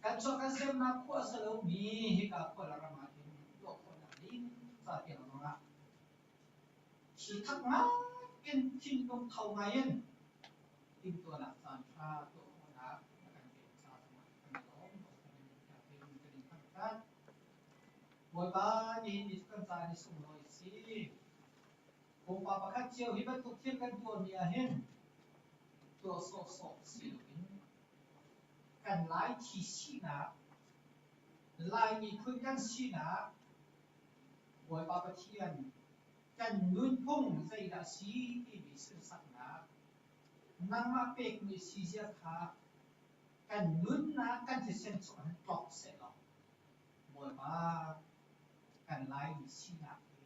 kan chuah kan semnak khua a si lomi hika khua le ram ah hin tuah khawhnak ding ca tiang zongah thi thak ngai in thinlung tho ngai in timhtuahnak caan ṭha tuah khawhnak na kan pek ca zongah kan i lawm. Kan in thangṭhat. Bawipa nihin ni cu kan caan i sunglawi a si. Pupa pakhat cio hi bantuk thil kan tuahmi ahhin tuah sawhsawh si loin kan Lai thi sinak, Lai miphun kan sinak, Bawipa Pathian kan nunphung zeidah a si timi sunsaknak, nangmah pekmi sizia kha kan nunnak kan thisen chungah hin tlok sehlaw Bawipa kan Laimi sinak hi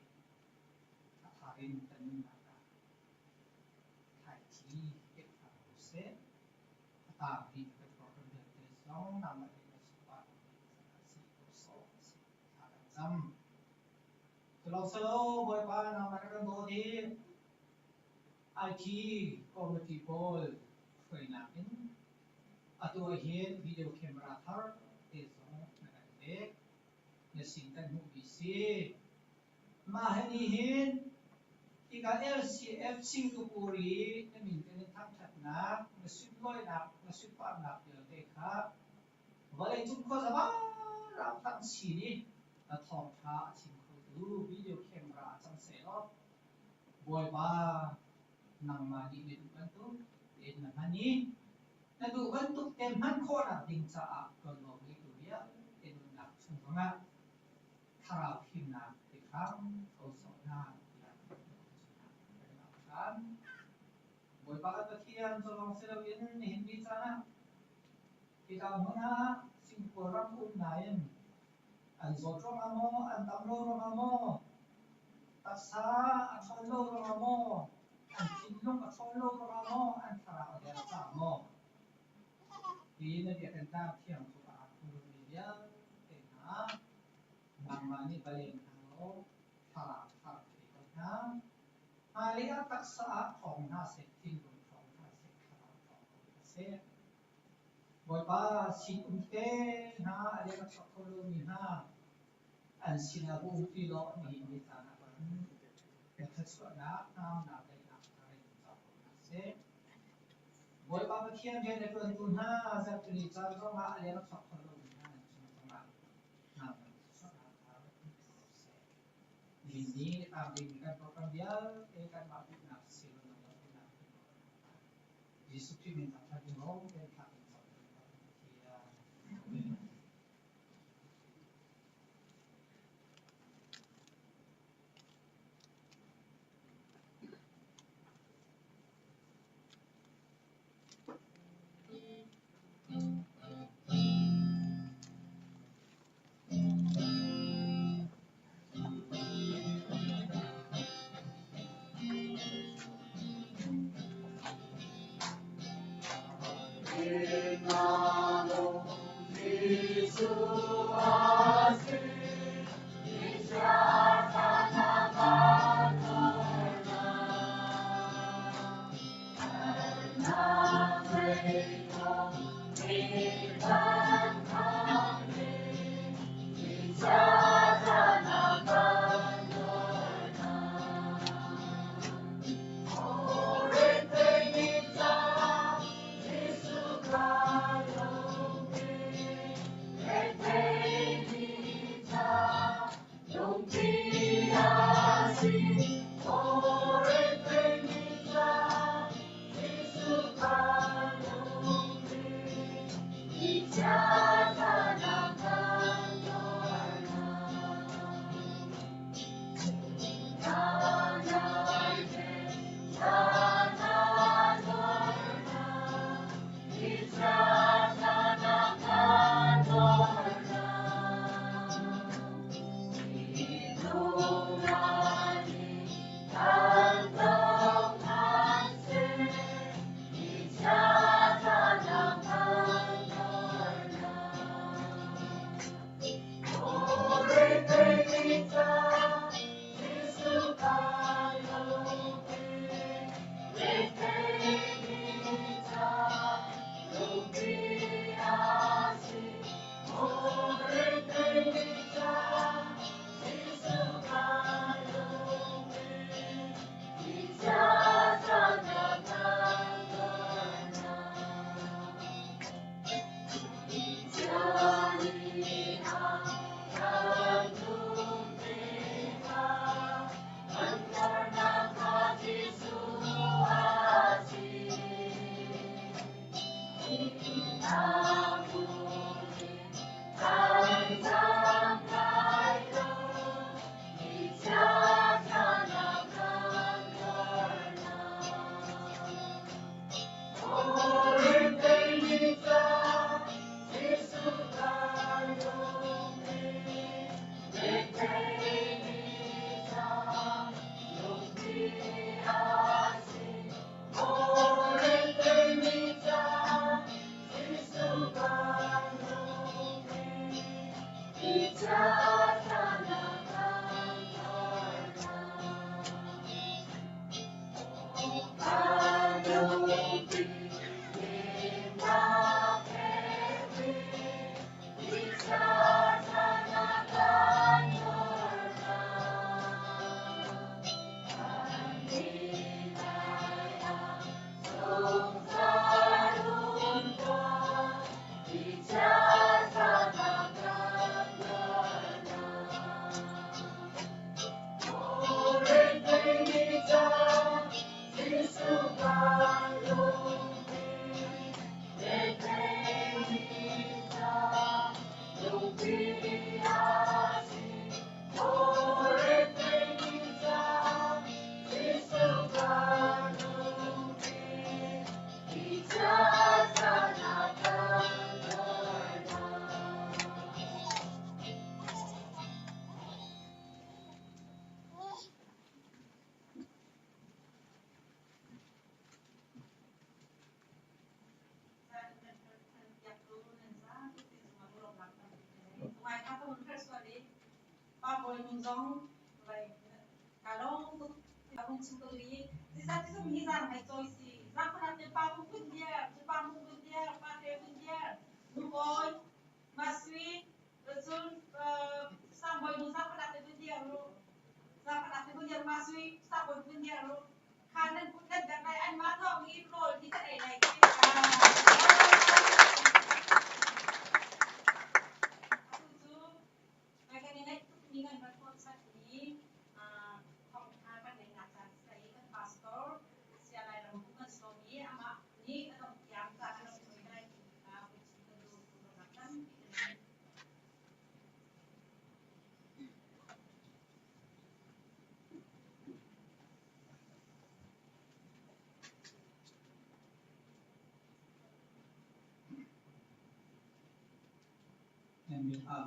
a thar in kan nunnak ah thlaici pek hram ko seh. A taang rih kan program vialte zong nangmah nih na sunparnak ding caah si ko sawh sih thla kan cam. Culosalo Bawipa nangmah na kan dawt i IT committee pawl hruainak in atu ahhin video camera thar te zong na kan pek. Na sin kan hmuhmi si. Mah hi nih hin hika LCF Singapore i na min kan in thangṭhatnak, na sunlawinak, na sunparnak vialte kha vawleicung khuazaba ramtang sin i na thawngṭha a chim khotu video camera ah cang sehlaw Bawipa nangmah nih na duh bantuk tein na hman i na duh bantuk te hman khawhnak ding caah ṭuanvo ngeitu vialte nunnak chung zongah thlarau fimnak pe hram ko sawh hna tiah kan au ṭhan. Bawipa kan Pathian cu lawng si loin nihin ni caan ah hika hmun ah Singapore ram um nain an zawt ruangah maw, an dam lo ruangah maw, taksa a ṭhawn lo ruangah maw, an thinlung a ṭhawn lo ruangah maw, an thlarau a der caah maw, hi na biakinn tlang thiang cu a phurmi vialte hna nangmah nih va leng hna law thlarau thar pe ko hna. Hmailei ah taksa ah ṭhawng hna seh, thinlung ṭhawng hna seh, thlarau ṭhawng ko hna seh. Bawipa sinum te hna a leng a chuak kho lomi hna an sinah va um ti law nihin ni caan ah khan na thluachuahnak, hnamnak, daihnak kha in cang ko hna seh. Bawipa Pathian rian a ṭuantu hna zarhpini caan zongah a leng a chuak kho lomi hna nan cung zongah hnamnak thluachuahnak kha rak in pe ko seh. Nihin ni tang dingmi kan program vialte kanmah duhnak si lo nangmah duhnak in Jesuh Khrih min thangṭhat in ro tein thlah kan cam Pathian. Amen.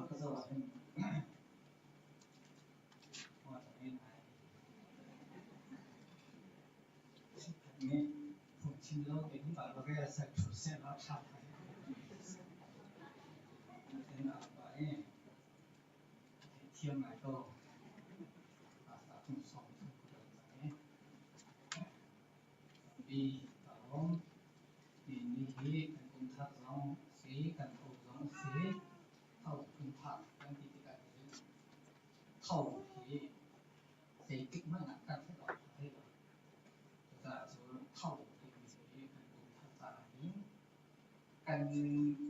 Ka zoh ahhin nih phungchim lo tein Bible rel seh ṭhu seh law ṭha thai. Thiam ngai ko. Pastor Cung Sawm cu ka ṭuan cang i bi ka lawm. Hi ni hi kan kum thar zong a si, kan tho zong a si. Tho phunphak kan ti tikah hin tho hi zeitik hmanh ah kan theih awk a thei lo. Cucaah cun tho timi hi kan kum thar caah hin kan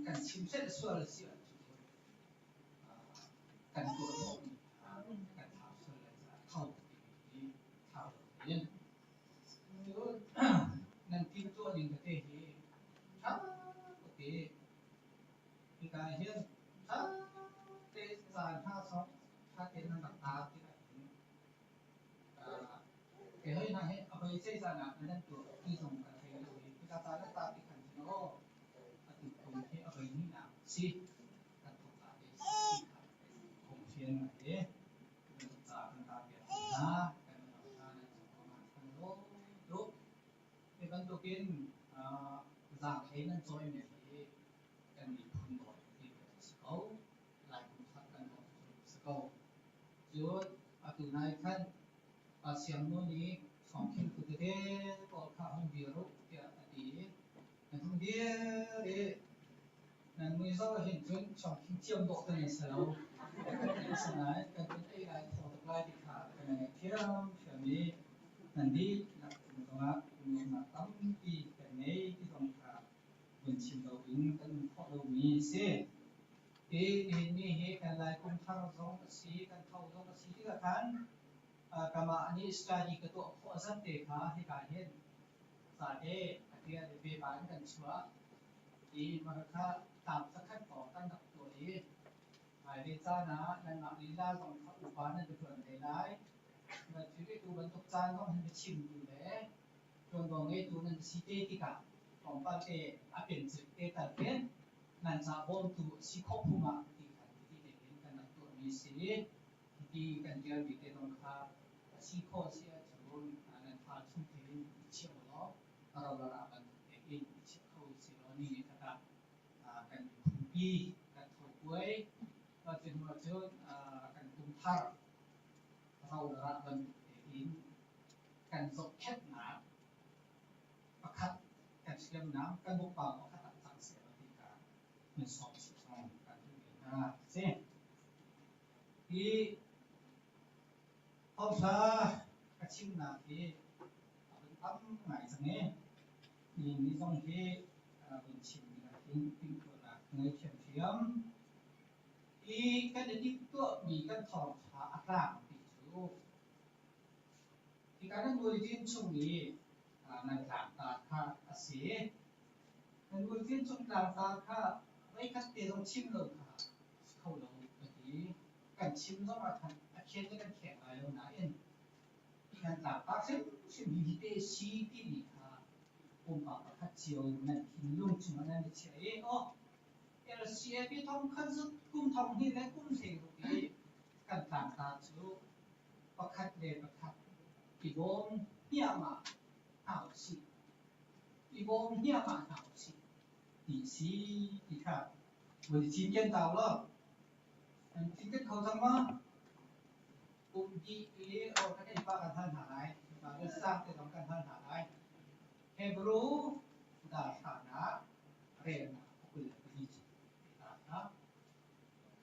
kan chimhrelh sual a si ahcun kan tuah khawhmi kha kan thlau sual lai caah tho timi hi thlau lo ding. Cun nan timhtuah ning tete hi ṭha tuk i hika ah hin ṭha tein caan hna zong ṭha tein nan rak tar tikah hin kei hoi hna hi a voi cei caan ah nan tuah ti zong ka thei lo i hika caan nan tar ti khan cun aw atu kum hi a voi hnihnak a si. Kan thawk ka te si kha phung fian ngai i ca kan tar piak hna kan ram hna nan cung ah kan lawm tuk. Hi bantukin zaanghlei nan cawimi hi kan miphun dawt ti a si ko. Lai kum thar kan dawt cu a si ko. Cun atu nai khan siangnu nih thawngkhing tu tete pawl kha hung dir u tiah a ti i nan hung dir i nan mui zoh ahhin cun thawngkhing thiam dawh kan in si lo. Asinain kan in ei lai thaw tuk lai ti kha kan i ngaih thiamthiam i nan dihlak cung zongah lunglawmhnak tampi kan ngei ti zong kha vun chim loin kan um khawh lomi a si. Hi nihin ni hi kan Lai kum thar zong a si, kan tho zong a si tikah khan kamah nih study ka tuah khawh zat te kha hika hin ca te a tial i paper in kan chuah i mah kha tlang zakhat kong kan rak tuah i hmailei caan ah nanmah lila zong kha upa nan va ṭuan te lai. Tu bantuk caan zong hin biachimtu le ṭuanvo ngeitu nan si te tikah tlawmpal te a pencil te tal khin nan ca bawmtu a si khawh phung ah ti khan ti tein kan rak tuahmi a si. Hiti kan ṭialmi te zong kha a si khawh a si ahcun nan fa chung tein i chiah u law ro le ra bantuk tein i chiah kho u si law ni ni khat ah kan miphunpi kan tho-puai cu hnu ahcun kan kum thar ro le ra bantuk tein kan zohkhenhnak pakhat kan hriamnam kan bukpa pakhat ah cang seh law ti kha nan sawm chih zong kan duh ve hna a si. Hi thawngṭha ka chimnak hi a vun tam ngai cang i nihin ni zong hi vun chim dingah hin timhtuahnak ka ngei ṭhiamṭhiam. Hi kan i timhtuahmi kan thawngṭha a tlangpi cu Hika nan bulletin chung i nan tlangtar kha a si. Nan bulletin chung tlangtar kha voikhat te zong chim lo kha a si kho lo ka ti. Kan chim zong ah khan a khen le kan kheng lai lo nain nan tlangtar hrimhrim hi hite si timi kha pumpak pakhat cio nan thinlung chungah nan i chiah i aw LCA pi thong khat zut kum thong hnih le kum 16 i kan tlangtar cu pakhat le pakhat i bawm hniahmah hna usih. I bawm hniahmah hna usih ti si ti kha vun i cinken ta ulaw nan cinken kho cang maw? Kum dih i rawl kan ei pah kan hal hna lai. Bible sang te zong kan hal hna lai. Hebrew dahranak relnak 24 cu ta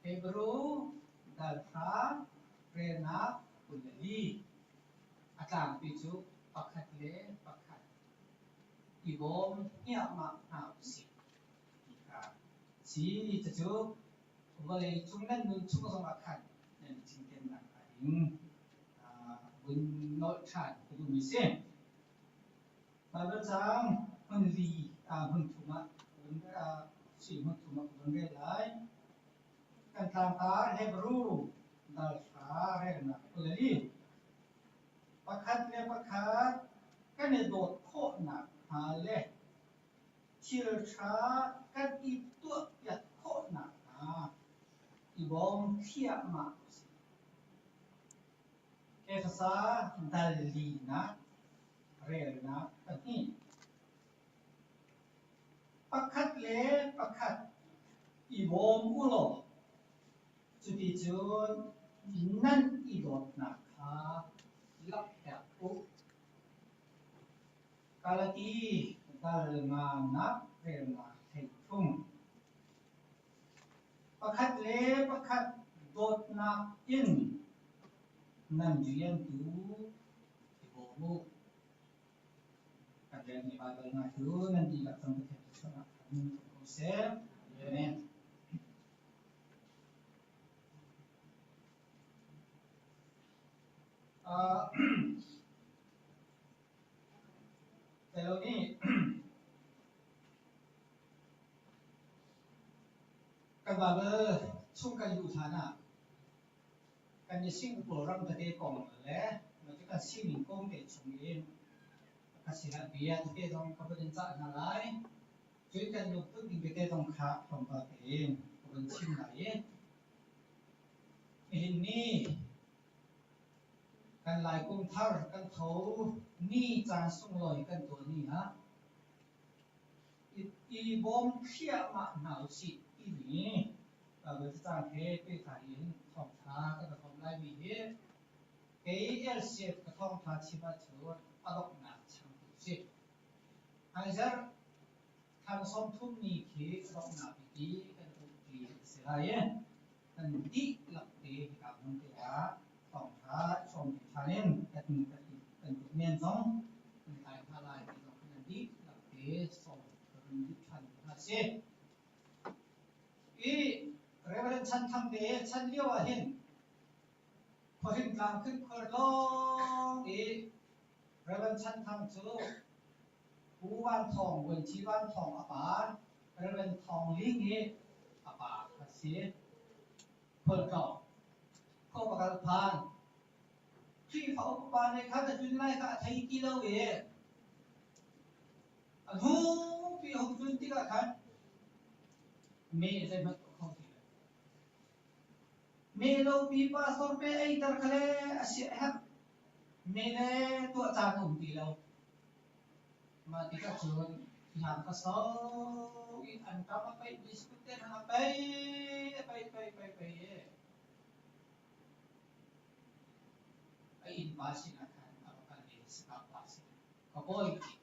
Hebrew dal hra relnak 24 a tlangpi cu pakhat le pakhat i bawm hniahmah hna usih ti kha si. Cucu vawlei cung nan nun chung zongah khan nan i cinken nakhnga ding vun nolh ṭhan ka duhmi si. Baibal caang hmun li hmun thum ah sui hmun thum ah ka vun rel lai. Kan tlangtar Hebru dal hra relnak 24. Pakhat le pakhat kan i dawt khawhnak hnga le thil ṭha kan i tuahpiak khawhnak hnga i bawm thliahmah usih. Efesa dal linak relnak pahnih. Pakhat le pakhat i bawm u law cuticun nan i dawtnak kha langhter u. Galati dal nganak relnak 13. Pakhat le pakhat dawtnak in nan rian tu i bawm u. Kan relmi Baibal hna cu nan dihlak cang Pathian thluachuahnak khan um ko seh. Amen. Telo nih kan Baibal chung kan luh hlan ah kan i Singapore ram tete kong le kan sining kong te chung in ka sinah bia tete zong ka van in cah hna lai. Cun kan lungput ning tete zong kha tlawmpal tein ka van chim lai i nihin ni kan Lai kum thar kan tho ni caan sunglawi kan tuah ni ah i bawm thliahmah hna usih timi Bible cacang he pehtlai in thawngṭha kan i hrawm laimi hi kei LCF ka thawngṭha chim ahcun a donghnak changtu a si. Hmaizarh thla 30 ni khi a donghnak bik i kan umṭi a si lai i kan dihlak te hika hmun te ah thawngṭha i hrawm ding ṭhan in kan kan men zong kan kai hna lai ti zong kan dihlak te sawm ka run duh ṭhan hna si. I Reverend Chan Thang te chan lio ah hin khuahring tlang khin khuar lawng i Reverend Chan Thang cu Pu Van Thawng Vuanci Van Thawng a pa Reverend Thawng Ling i a pa a si. Khualtlawng khua pakal phan Khrihfa upa nih khan a tlun lai kha a thei ti lo i a hnupi a hung tlun tikah khan meh zeihmanh tuah kho ti lo. Meh lopi pastor pe eiter kha le a sia a herh. Meh le tuah caan a um ti lo. Mah tikah cun hlan ka sau i an kam a peih biskut te hna a peih a peih peih peih peih i a innpa sinah khan a va kal i sakap pa sinah ka bawi ti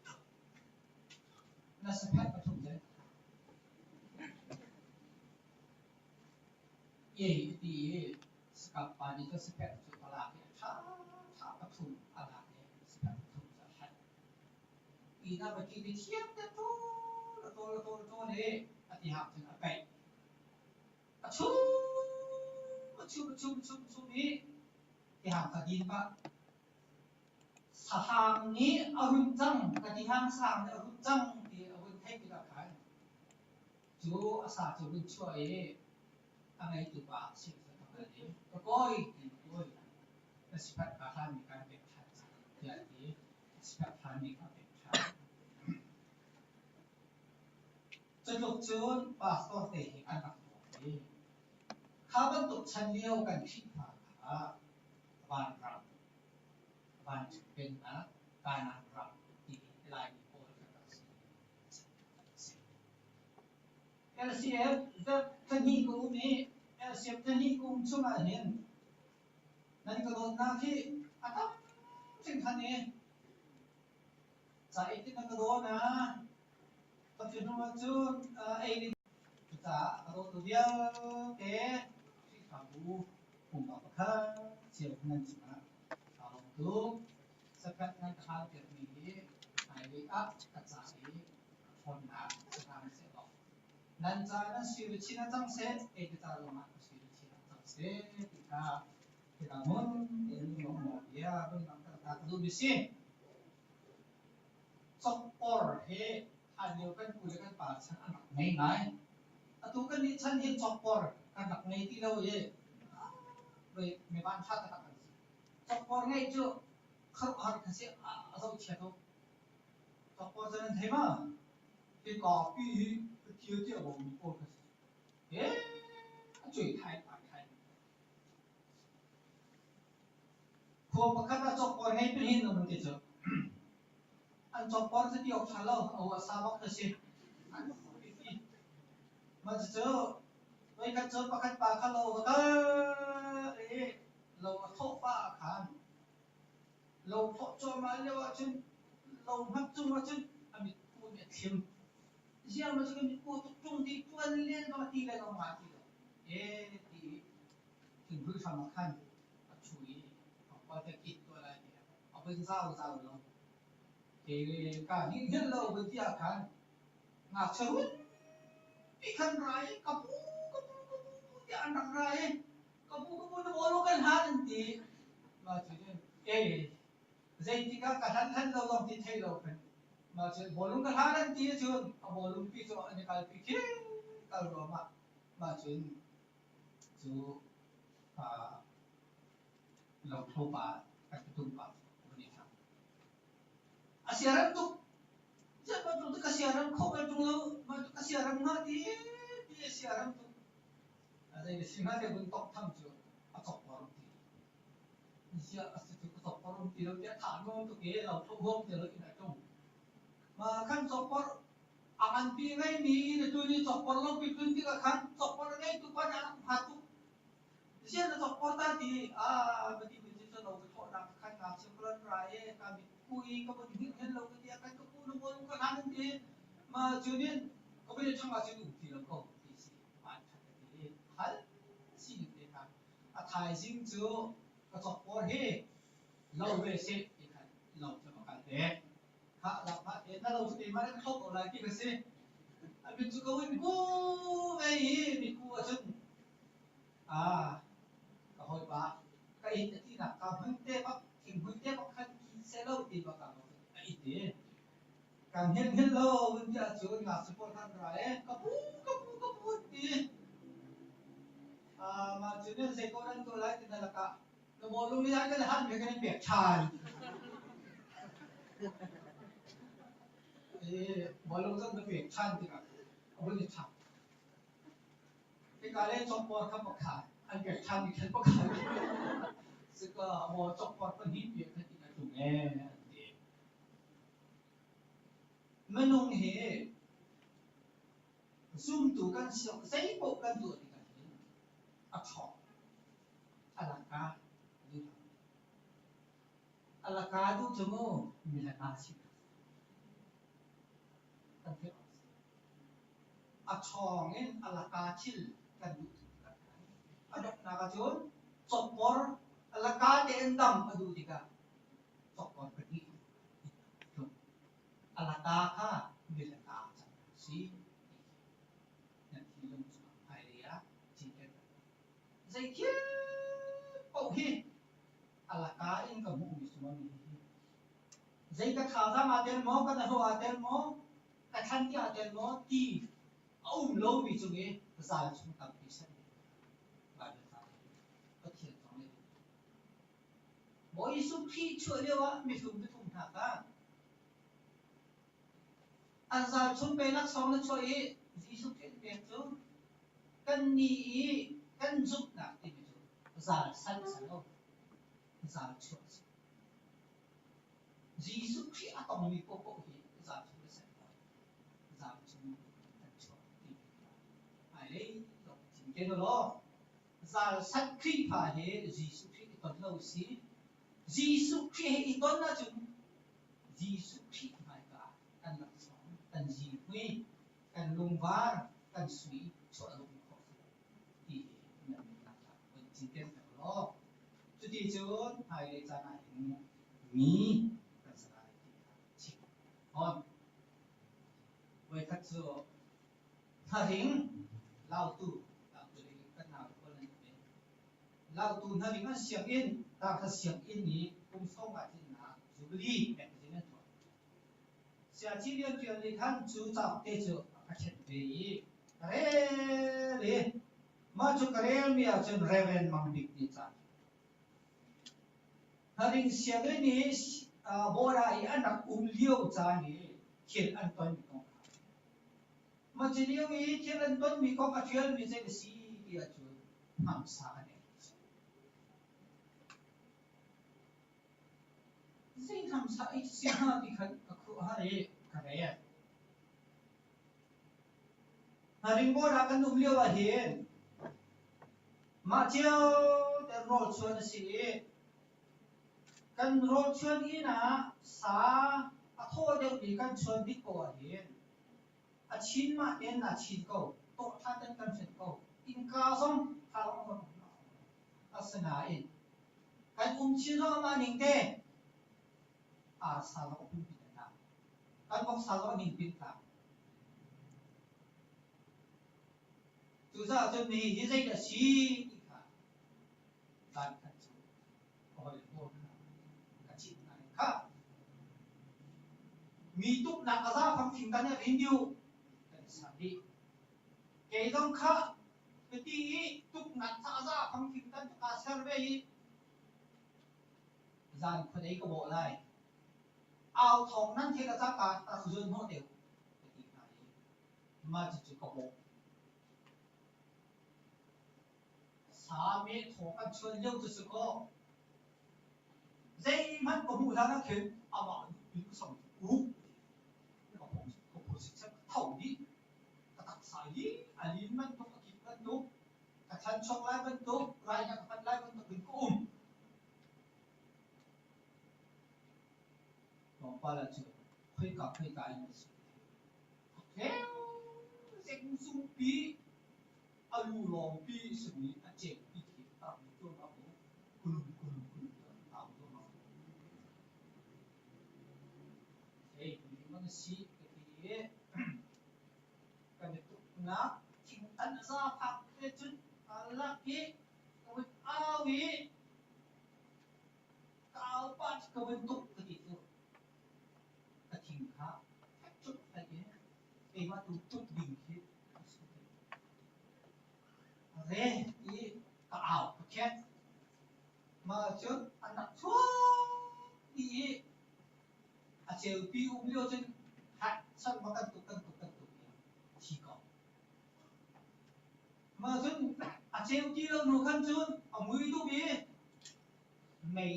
na saphet pathum zen Ei a ti i sakap pa nih cun saphet cu a lak i a ṭha ṭha pathum a lak i saphet pathum cu a hlanh. Inn ah va ṭin i thiam te ṭawl a ṭawl a ṭawl a ṭawl i a ti hak cun a peih. A chum a chum a chum a chum a chum i tihang kha din pah. Sahang nih a run cang, ka tihang sang nih a run cang ti a vun theih tikah khan cu a sa cu vun chuah i a ngeitu pa sin cu a kal i ka kawi ti kawi na sifat ka hlanmi kan pek ṭhan cang tiah a ti. Sifat hlanmi kha a pek ṭhan. Cutluk cun pastor te hi an rak tuah i kha bantuk chan lio kan Khrihfa kha vanram, vancung pennak, Kanaan ram ti Laimi pawl kan rak si. LCF thahnih ka um i LCF thahnih ka um chungah hin nan ka dawtnak hi a tam hringhran i Ca i na ka daw na ka fi hnu ahcun ei ding cucaah ka dawtu vialte Khrihfabu pumpak pakhat cio nan cungah kaa lawm tuk. Saphat nan ka hal piakmi hi hmailei ah ka ca i ṭhawnnak si hram seh law nan ca nan sui luchin ah cang seh, kei ka ca zongah ka sui luchin ah cang seh ti kha hika hmun tein lawmhnak bia vun langhter ta ka duhmi si. Cokpor hi hlanlio kan pu le kan pa chan an rak ngei ngai. Atu kannih chan hi cokpor kan rak ngei ti lo i mi vanṭha taktak kan si. Cokpor ngeih cu khuaruahhar kha si a zohchia tuk. Cokpor cu nan thei ma? Hi kapi hi thil ti a bawmmi pawl kha si. He a cuai thai thai thai. Khua pakhat ah cawkpawr ngei pahnih an um ti cu. An cawkpawr cu ti awk ṭha lo, a uah sa bak a si. An pipi. Mah cucu voikhat cu pakhat pa kha lo va kal i Lo a thlawh pah ah khan lo thlawh cuahmah lio ahcun lo hmat cung ahcun a mitku nih a thlim. Ziah maw cu ka mitku a tuk ṭung ti ṭuan len bang a ti le lo nga ti lo. Ee ti i thinghmui hram ah khan a ṭhu i tlawmpal te kit tuah lai tiah a vun zau zau lo. Ke kaa hngilh lo vun ti ah khan ngakchia runpi khan ra i ka pu ka pu ka pu tiah an rak ra i ka pu ka pu na bawlung kan hlan an ti. Mah cu cun ee zeitik ah ka hlan hlan lo zong ti thei lo khan mah cu bawlung ka hlan an ti ahcun a bawlung pi cu an i kalpi khi kal ruangah mah cun cu lothlo pa kan patung pa cu a van i hlang. A siaram tuk. Ziah bantuk ka siaram kho bal ṭung lo, ka siaram hnga ti ti a siaram tuk. A zei na si hnga te vun tawk tham cu a cawk por ti. Ziah a si cu ka cawk por um ti lo tiah thah nuam tuk i lo thlo huam ti lo in a ṭung. Ma khan cawk por a nganpi ngeimi in a tlun i cawk por lo pi tlun tikah khan cawk por a ngeitu pa nih a rak hnga tuk. Ziah na cawk por ta ti ah va ti mi cu lo ka thawhnak khan ngakchia ka ran ra i ka mit ku i ka vun hngilh hen lo ka ti ah kan ka pu na bawl ka hlan an ti. Ma cu nin ka vun i ṭhang ahcun um ti lo ko ti si. Van ṭhat ka ti i hal sining te kha a thaizing cu ka cawk por hi lo ve seh ti khan lo cu va kal ve. Khah lakphah te na lo cu keimah nih ka thlop ko lai ti ka si. A mit cu ka hun ku ve i mitku ahcun ah ka hawipa ka it a tinak ka hmun te bak thinghmui te bak khan ki seh lo ti bak ah a it i kan hngilh hngilh lo vun ti ahcun ngakchia pawl khan ra e ka pu ka pu ka pu an ti. Ah mah cu nan zei ko nan tuah lai ti na lakah na bawlung nih kan han he kan in pek ṭhan. Eh bawlung zong na pek ṭhan tikah a vun i ṭhang. Hika le cawkpawr kha pakhat an pek ṭhan mi khan pakhat. Sika maw cawkpawr pahnih pek khan in a tlung ee an ti. Minung hi zumtu kan si zeipaoh kan tuah tikah hin a ṭhawng. A laka duh lo. A laka duh cu mu mi laka si. Kan theih awk a si. A ṭhawng in a laka thil kan duh tuk tikah khan a donghnak ahcun cawkpor a laka tein dam a duh tikah cawkpor pahnih tlung. A laka kha mi laka cang a si ti hi nan thinlung chungah hmailei ah cinken. Zei thil paoh hi a laka in ka hmuhmi sung mi hi zei ka thazaang aa tel maw, ka hnawh aa tel maw, ka thlan ti aa tel maw ti a um lomi cung i zal chung tampi sanh ding Baibal ca hi Pathian zong nih a duh. Bawi Jesuh Khrih chuah lio ah mihlum pathum hna kha an zal chung pe laksawng na chuah i Jesuh Khrih an pek cu Kannih i kan zumhnak timi cu zal san a si lo, zal chuah a si. Jesuh Khrih a tongmi paohpaoh hi zal chung a san lo, zal chung an chuah timi kha hmailei zong cinken u law zal san Khrihfa he Jesuh Khrih i ton lo si. Jesuh Khrih he i ton ahcun Jesuh Khrih hmaika ah kan laksawng, kan zihmui, kan lungvar kan sui chuah zong khawh si lo ti hi nan nunnak ah vun cinken peng law cuti cun hmailei caan ah hin mi kan si lai ti kha chim hon. Voikhat cu hnaring lautu lautu lei kan nau pawl nan um i lautu hnaring an sianginn tangkha sianginn i kum sawm ah tlinnak jubilee magazine an tuah. Siaci rianṭuan nih khan cu cauk te cu a ka ṭhenh ve i ka rel i mah cu ka relmi ahcun Reverend Mang Bik nih ca Hnaring sianginn i Bawra i an rak um lio caan i thil an tonmi kong kha mah cu lio i thil an tonmi kong a ṭialmi zei a si ti ahcun hnamsa an ei. Zeihnam sa i si hnga ti khan ka khuaruahhar i ka rel. Hnaring bawr ah kan um lio ah hin. Mah cio te rawlchuan a si i kan rawlchuan inn ah sa a thaw deuhmi kan chuan bik ko ahhin a chin mah tein naa chin ko, tawh ṭha tein kan hrenh ko, innka zong thlalang zong asinain kan um chin zong amah ning te arsa zong a pumpi in a tla. Kan voksa zong a ningpi in a tla. Cucaah cun nihi hi zeidah a si ti kha zan khat cu ka hoi pawl kha ka chimh hna i khah mi tuknak a zaafang thing kan i rin dih kan i ser dih. Kei zong kha ka ti i tuknak kha a zaafang thing kan kaa ser ve i zan khuadei ka bawh lai. Au thawng nan theih le cangka rak zuan hnawh te u ka ti hna i mah cucu ka bawh. Sa meh thaw kan chuan lio cu si kaw zeihmanh ka hmuh hlan ah khin amah nupi ka sam cu uk ka phung ka phung sikcek ka tho dih ka taksa hi a lin bantuk a kik bantuk ka chan chuak lai bantuk rai ka pat lai bantuk in ka um tlawmpal ah cun khoika khoika in a si Zengzungpi a lu lawngpi simi a ceupi khi a rak um cuahmah ko. Kulum kulum kulum tiah a au cuahmah ko. Hei, mi si ka ti i kan i tuknak thingtan a zaphak te cun aa lak i ka vun au i ka au pah ka vun tuk ka ti cu. Ka thing kha fek tuk ai i keimah tu tuk ding khi a si. Re i ka au ka khet. Mah cun an rak chuak dih i a ceupi um lio cun hat san ma kan tuk kan tuk kan tuk i thi ko. Mah cun a ceu ti lo hnu khan cun a mui dup i mei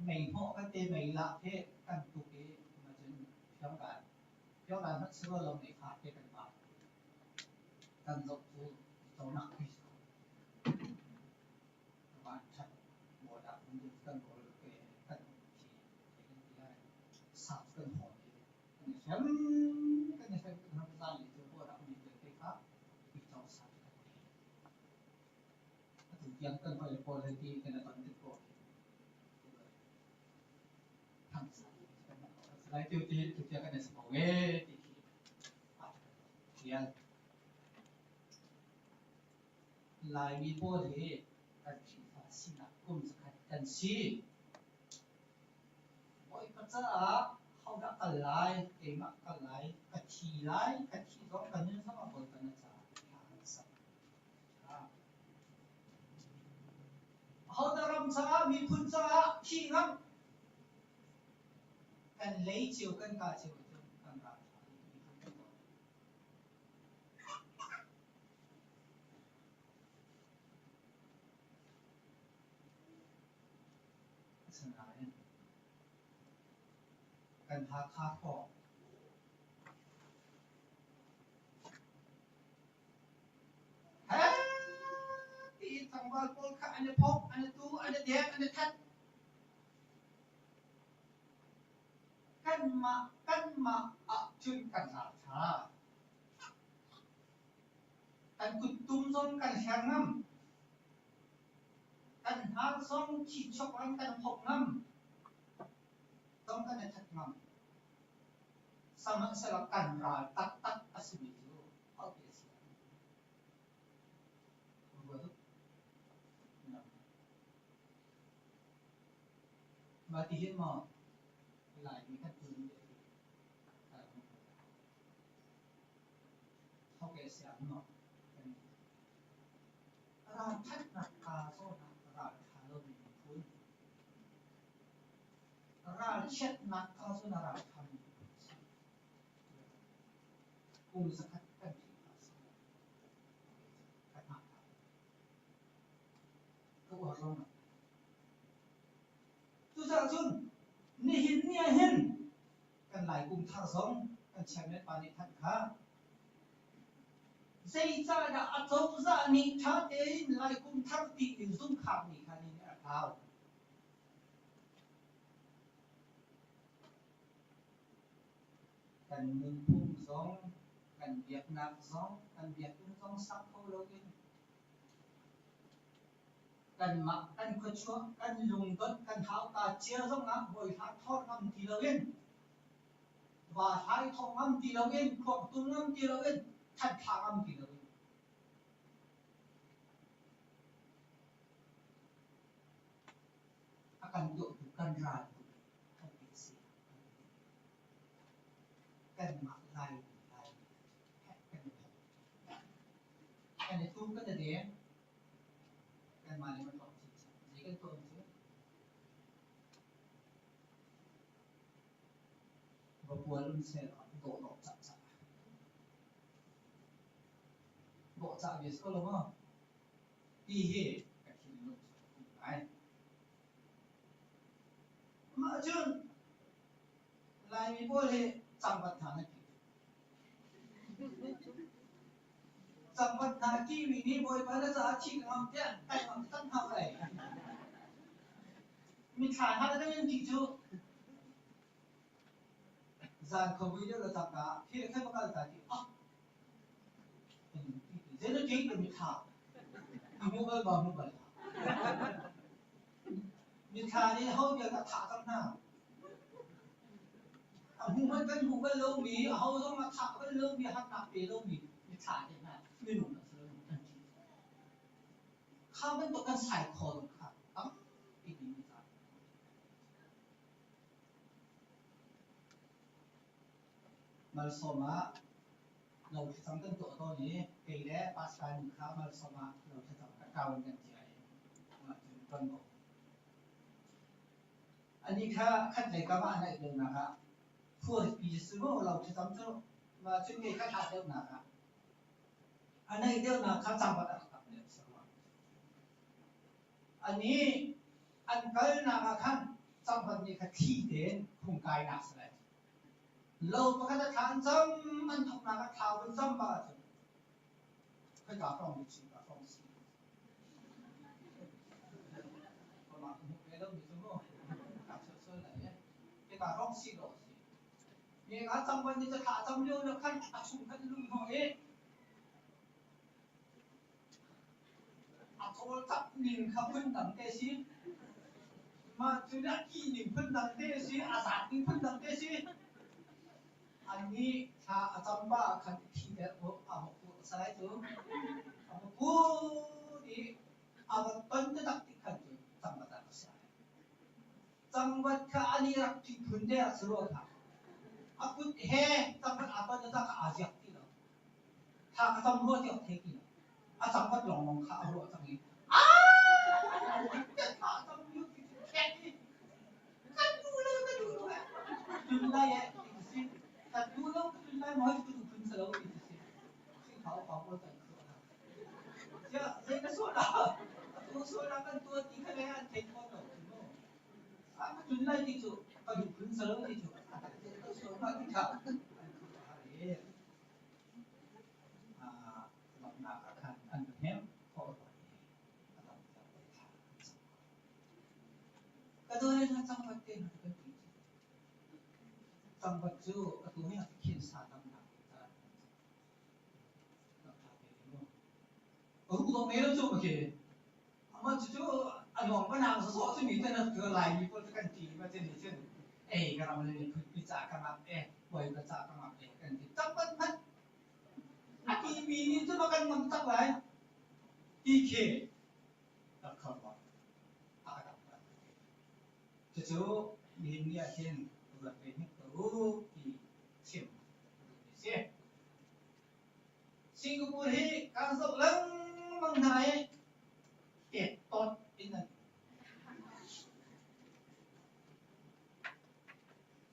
mei hnawh kan te mei lak he kan tuk i mah cun fiangdan fiangdan hmanh si rua lo mei fa te kan vai. Kan zoh cu conak pi si ko. Van ṭhat bawdah kan dun kan rawl ke kan um khi zei kan ti lai sa cu kan hawn i kan i hrem kan i hrem kan hrem zan li cu bawdah mi vialte kha uico sa cu kan ei. Atu tiang kan hawi le pawl he ti kan i ton tik ko lai tiu ti tu tiang kan i sa ko e ti khi a tial. Laimi pawl hi kan Khrihfa sinak kum zakhat kan si. Bawipa caah hodah kal lai, keimah kal lai, ka thi lai, ka thih zong ka nun zong ah Bawipa na caah thla kan sam. Ahodah ram caah, miphun caah thih ngam? Kan lei cio, kan ka cio ahcun kan ral ṭha i miphun kan daw. Asinain kan Hakha khawh He tiin tlangval pawl kha an i phawk, an i tu, an i dek, an i that. Kanmah kanmah ahcun kan ralṭha. Kan kuttum zong kan hler ngam. Kan hnar zong thi-chok in kan phok ngam. Zong kan i that ngam. Sihmanhsehlaw kan ral taktak a simi cu ahote a si lai? Ruat u. Mah ti hin maw Laimi kan tuan ve ti Hoke siang maw kan ralṭhatnak kaa zawn ah ralṭha lomi miphun Ralchiatnak kha cun a ral ṭhanmi a si. Kum zakhat kan Khrihfa si ka hna ka uar lo ngai. Cucaah cun nihin ni ah hin kan Lai kum thar zong kan chairman pa nih thanh kha. Zeicahdah acozah nih ṭha tein Lai Kum Thar tiin zungkharmi kha nih a hau? Kan nunphung zong, kan biaknak zong, kan biakinn zong sak kho loin kanmah kan khuachuah, kan lungdonh, kan hauka cia zongah bawi hlah thawr ngam ti loin va hlai thawh ngam ti loin, khuangtum ngam ti loin, thanthla ngam ti loin a kan tuahtu kan ral tu kan ti si. Kanmah Laimi Laimi heh kan i thawk. Kan i tum kan i deng. Kanmah le kan tuah chinchin. Zei kan tuah cu? Vapual um sehlaw dawhdawh cahcah. Dawhcah ve si ko lo maw? Ti hi ka thinlung chung a um ngai. Mah cun Laimi pawl hi cangvat hna nan ti. Cangvat hna timi nih Bawipa na caah thi ka ngam tiah kai ngam tak hna lai. Mithla hna kan in ti cu zan khuamui deuh le cangka khi le khan va kal ta ti ah zei na ti ka mithla i hmu bal ba hmu bal mithla nih ho bia ka thah cang hna a hmu hmanh kan hmu bal lomi a ho zong a thah bal lomi harnak pe lomi mithla te hna minung an si lo an thi kha bantuk kan sai kho lo kha tampi mi ca Malsawm ah lo thlacam kan tuah tawn i kei le pastor nu kha malsawm ah lo thlacam ka kau in kan cia i mah cun kan bawm. Anih kha khat lei kam ah a naih deuhnak ah khualipi si maw lo thlacam cu mah cun kei kha hlat deuhnak ah a naih deuhnak kha cangvat a rak tam deuh si rua. Anih an kalnak ah khan cangvat nih kha thli tein phung kainak si lai. Lo pakhat a thla an cam, an thawknak a thau an cam pah ahcun khoika hrawng nih chimka hrawng si. Mah ka hmuh ve lomi cu mu kaa sual lai e. Hika hrawng si dawh a si. Mi nga cangvan nih cu thla a cam lio lio khan a chung khan a luh hnawh i A cawlcangh ning kha phundang te a si. Mah cu a ih ning phundang te a si, a zaat ning phundang te a si. Annih thla a cam pah ah khan i thi te a va pur a si lai cu. A va pur i a va ton taktak ti khan cun cangvat ah a si ai. Cangvat kha anih rak ṭih phun te a si rua kha. A kut he cangvat aa ton le kha aa ziak ti lo. Thla ka cam rua ti awk thei ti lo. A cangvat lawnglawng kha a ruah cang i aa thla a cam lio ti cu khek i kan duh lo ka duh lo eh tun lai eh ti cu si. Kan duh lo ka tun lai maw hi ka duh phun si lo ti cu si. Khrihfa upa pawl kan khuah hna. Tiah zei na sual ah atu sual ah kan tuah ti kha le an thei fawn lo cu mu. A ka tun lai ti cu ka duh phun si lo ti cu ka sual hnga ti kha an khuah har i lawmhnak ah khan an va hnem khawh rua i a dang tiang te thla an cam. Ka dawle hna cangvat te hna kan ti cu. Cangvat cu atu hi a khin sa damnak ding caah an cam. Cucu nihin ni ah hin ruat ve hnik ko u ti chim ka duhmi a si. Singapore hi kaan zoh lengmang hna i tet-tawt in an um.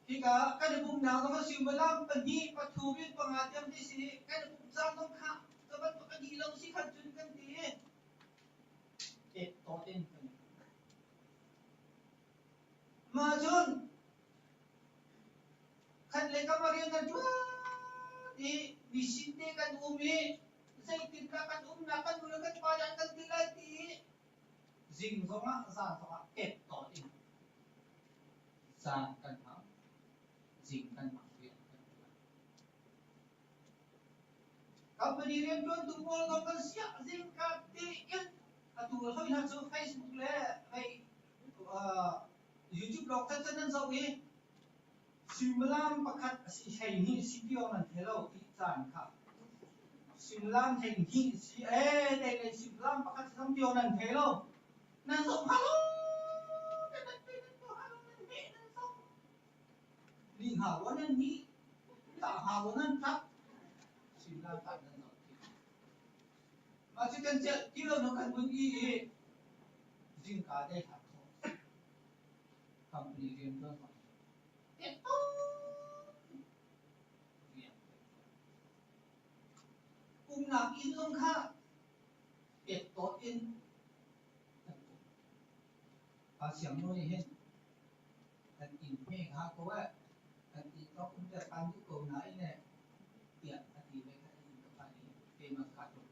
Hika kan i pumhnak zong a suimilam pahnih, pathum in panga tiang ti si i kan i pumh caan zong kha cu bantuk a dih lo si khan cun kan ti i tet-tawt in kan i pum. Mah cun Khat le kam ah rian kan ṭuan i mi sin te kan um i Zeitindah kan umnak kan nu le kan pa nih an kan ti lai ti i zing zongah zan zongah tet tawn in zan kan hmang, zing kan hmang rian kan ṭuan. Company rianṭuantu pawl zong kan siah zingka tein atu hoi hna cu Facebook le hei YouTube lawng can nan zoh i suimilam pakhat a si 12 si ti awk nan thei lo ti caan kha suimilam 12 si ee te suimilam pakhat si zong ti awk nan thei lo nan zoh hnga lo nan pe nan tuah hnga lo nan hmeh nan zoh ni hnga wa nan ni ta hnga wa nan ṭap suimilam caan nan zoh ti mah cu kan celh ti lo kan vun i i zingka dei hlat thawh company rian ṭuan zong Umnak inn zong kha pek-tawt in kan um. Pa Siang Nu nih hin kan inn hme hnga ko eh, kan inn awk umter kaan duh ko nain eh, tiah a ti ve kha inn ka phan i keimah kaa tluk.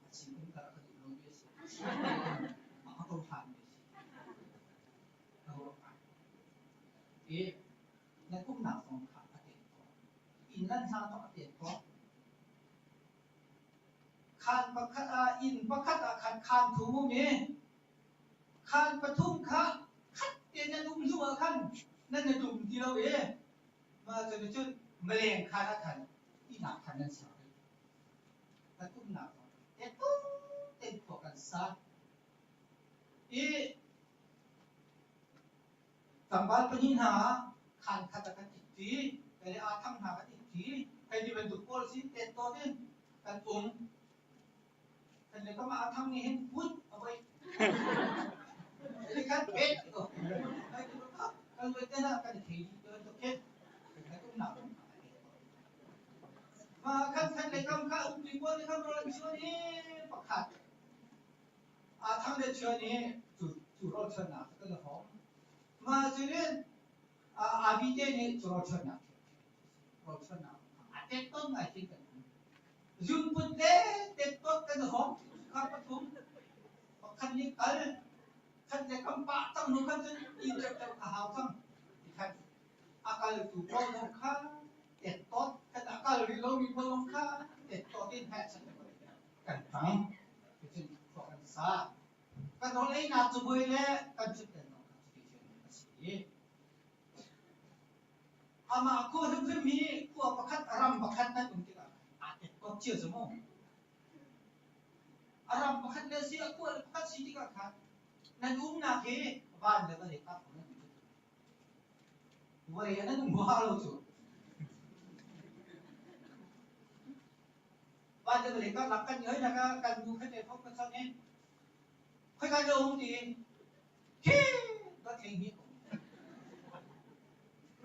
A chim umter a ka duh lomi a si. A ka cohlanmi a si. Ka ruah ngai. I nan umnak zong kha a tet khawh. Inn nan hna zong a tet khawh. Khaan pakhat ah inn pakhat ah khan khaan thum um i khaan pathum kha khat te nan um hnu ah khan nan na dum ti lo i mah cu cun maleng khaan ah khan ihnak khan nan ser rih. Kan umnak zong tet tein khua kan sa. I tlangval pahnih hna khaan khat ah kan itṭi, kei le aa thang hna kan itṭi. Hei ti bantuk pawl si tet tawn in kan um. Kan le kam aa thang nih hin put a voih. Hei khan pet ko. Hei ti bantuk kan voi te hna kan i thei dih ti bantuk khin kan umnak Mah khan khan le kam kha umpi pawl nih khan rawl an chuan i pakhat aa thang le chuan i cu cu rawl chuannak cu kan i hrawm. Mah cunin abi te nih cu rawl chuannak rawl chuannak a tet ton ngai khin kan um. Zunput le tettot kan i hrawm kha pathum pakhat nih kal khat le kam pah cang hnu khan cun inn ṭeuṭeu kha hau cang ti khan a kaltu pawl zong kha tettot kan a kal rih lomi pawl zong kha tettot in heh kan tang cucun khua kan sa kan rawl einak cabuai le kan ṭhutden zong kha cuti cun a si. Amah khua hrimhrim hi khua pakhat ram pakhat nan um tikah aa tettot cio cu mu. A ram pakhat le si a khua le pakhat si tikah khan nan umnak hi van le vawlei kap nan um. Vawlei ah nan um huaha lo cu. Van le vawlei karlak kan i hoinak ah kan nu khat le phok ka chawnh i khoika na um ti khi dot hlei hnih um.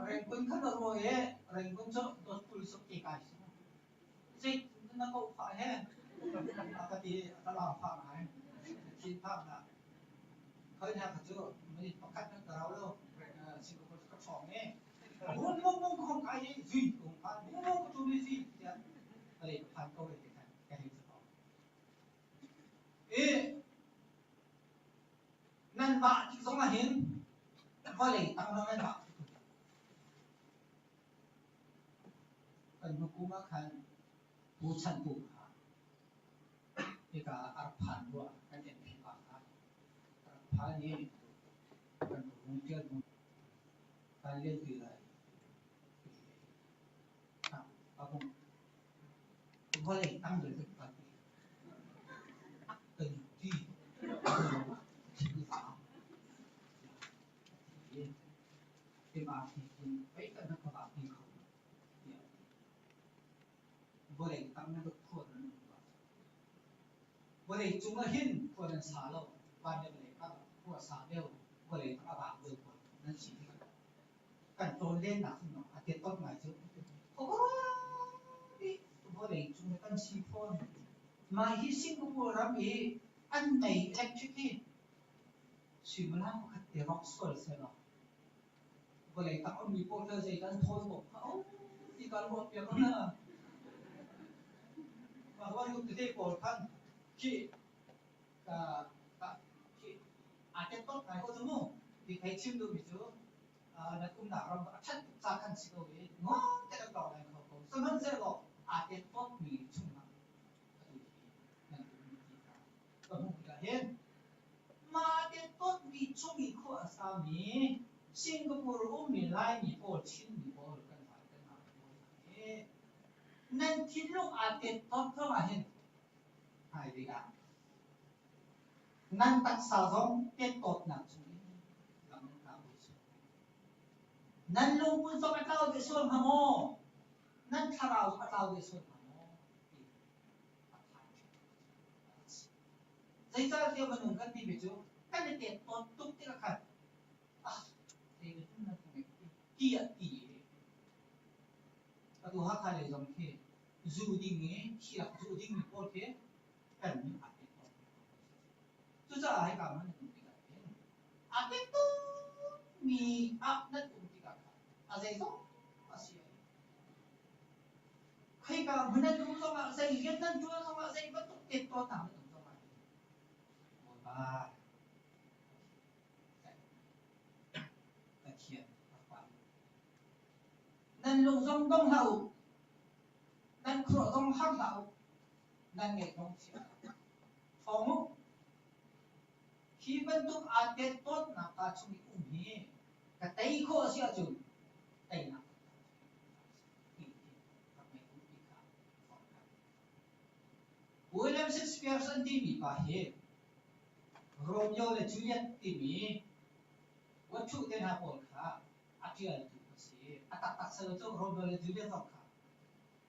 Rengkun kha na ruah i rengkun cu dot 20 sok te kai si. Zei na ko phah he a ka ti a ka lau phah ngai. Thin phah na. Khoi hna kha cu minute pakhat nan ka rau lo. Singapore cu ka ṭhawng i bung bung bung ka hung kai i zui ka hung phan bung bung ka ṭum i zui tiah ka lei ka phan ko ve ti khan ka hei ca ko. I nan vah tik zong ah hin vawlei tang zong nan vah Kan hnukum ah khan tuchan kum kha hika ah a rak phan rua kan MP pa kha a rak phan i kan rung ṭial hnu kan lianpi lai a vung vawlei tang deuh deuh kalpi kan ti thil vang Vawlei tang bantuk khua nan um lo. Vawlei cung ah hin khua nan sa lo. Van le vawlei kar khua sa deuh, vawlei tang a vang deuh pawl nan si tikah kan tlawnlennak hin a tettot ngai cu. Vawlei cung hi kan si fawn. Mah hi Singapore ram i an mei electric hi suimilam pakhat te rawk sual sehlaw. Vawlei tang ummi pawl kha zei kan thawl ko hnga o ti kan ruah piak hna. Mah bantuk tete pawl khan khi ka khi aa tet tot ngai ko cu mu. Ti thei chim duhmi cu nan umnak ram a ṭhat tuk ca khan si ko i nuam te kan tawng leng kho ko. Sihmanhsehlaw aa tet totmi chungah atu hi nan um ti kha ka hmuh tikah hin mah tet totmi chung i khua a sami Singapore ummi Laimi pawl Chinmi pawl kan vai kan ngah pawl hna hi nan thinlung aa tet tot zongah hin hmailei ah nan taksa zong tettawtnak chungin lam nan tlau ve sual. Nan lungput zong a tlau ve sual hnga maw? Nan thlarau zong a tlau ve sual hnga maw? Ti a phan Zeicahtiah minung kan timi cu kan i tettawt tuk tikah khan ah zei ka nan ka ngeih tiah ti atu Hakha lei zong khi zu ding i thiak zu dingmi pawl khi kan nih aa tet tawn. Cucaah hika hman nan um tikah hin aa tet tawnmi ah nan um tikah khan a zeizong a si ai. Khika hmun nan um zongah zei rian nan ṭuan zongah zei bantuk tet tawnnak nan um zongah hin Bawipa Pathian rak pa Nan lung zong dong hlah u. Nan khuaruah zong har hlah u. Nan ngaih zong chia hlah. Thawng u. Hi bantuk aa tettawtnak kaa chung i um hi ka tei khawh a si ahcun teinak William Shakespeare an timi pa hi Romeo le Juliet timi watchuh te hna pawl kha a ṭialtu a si. A taktak sal cu Romeo le Juliet zong kha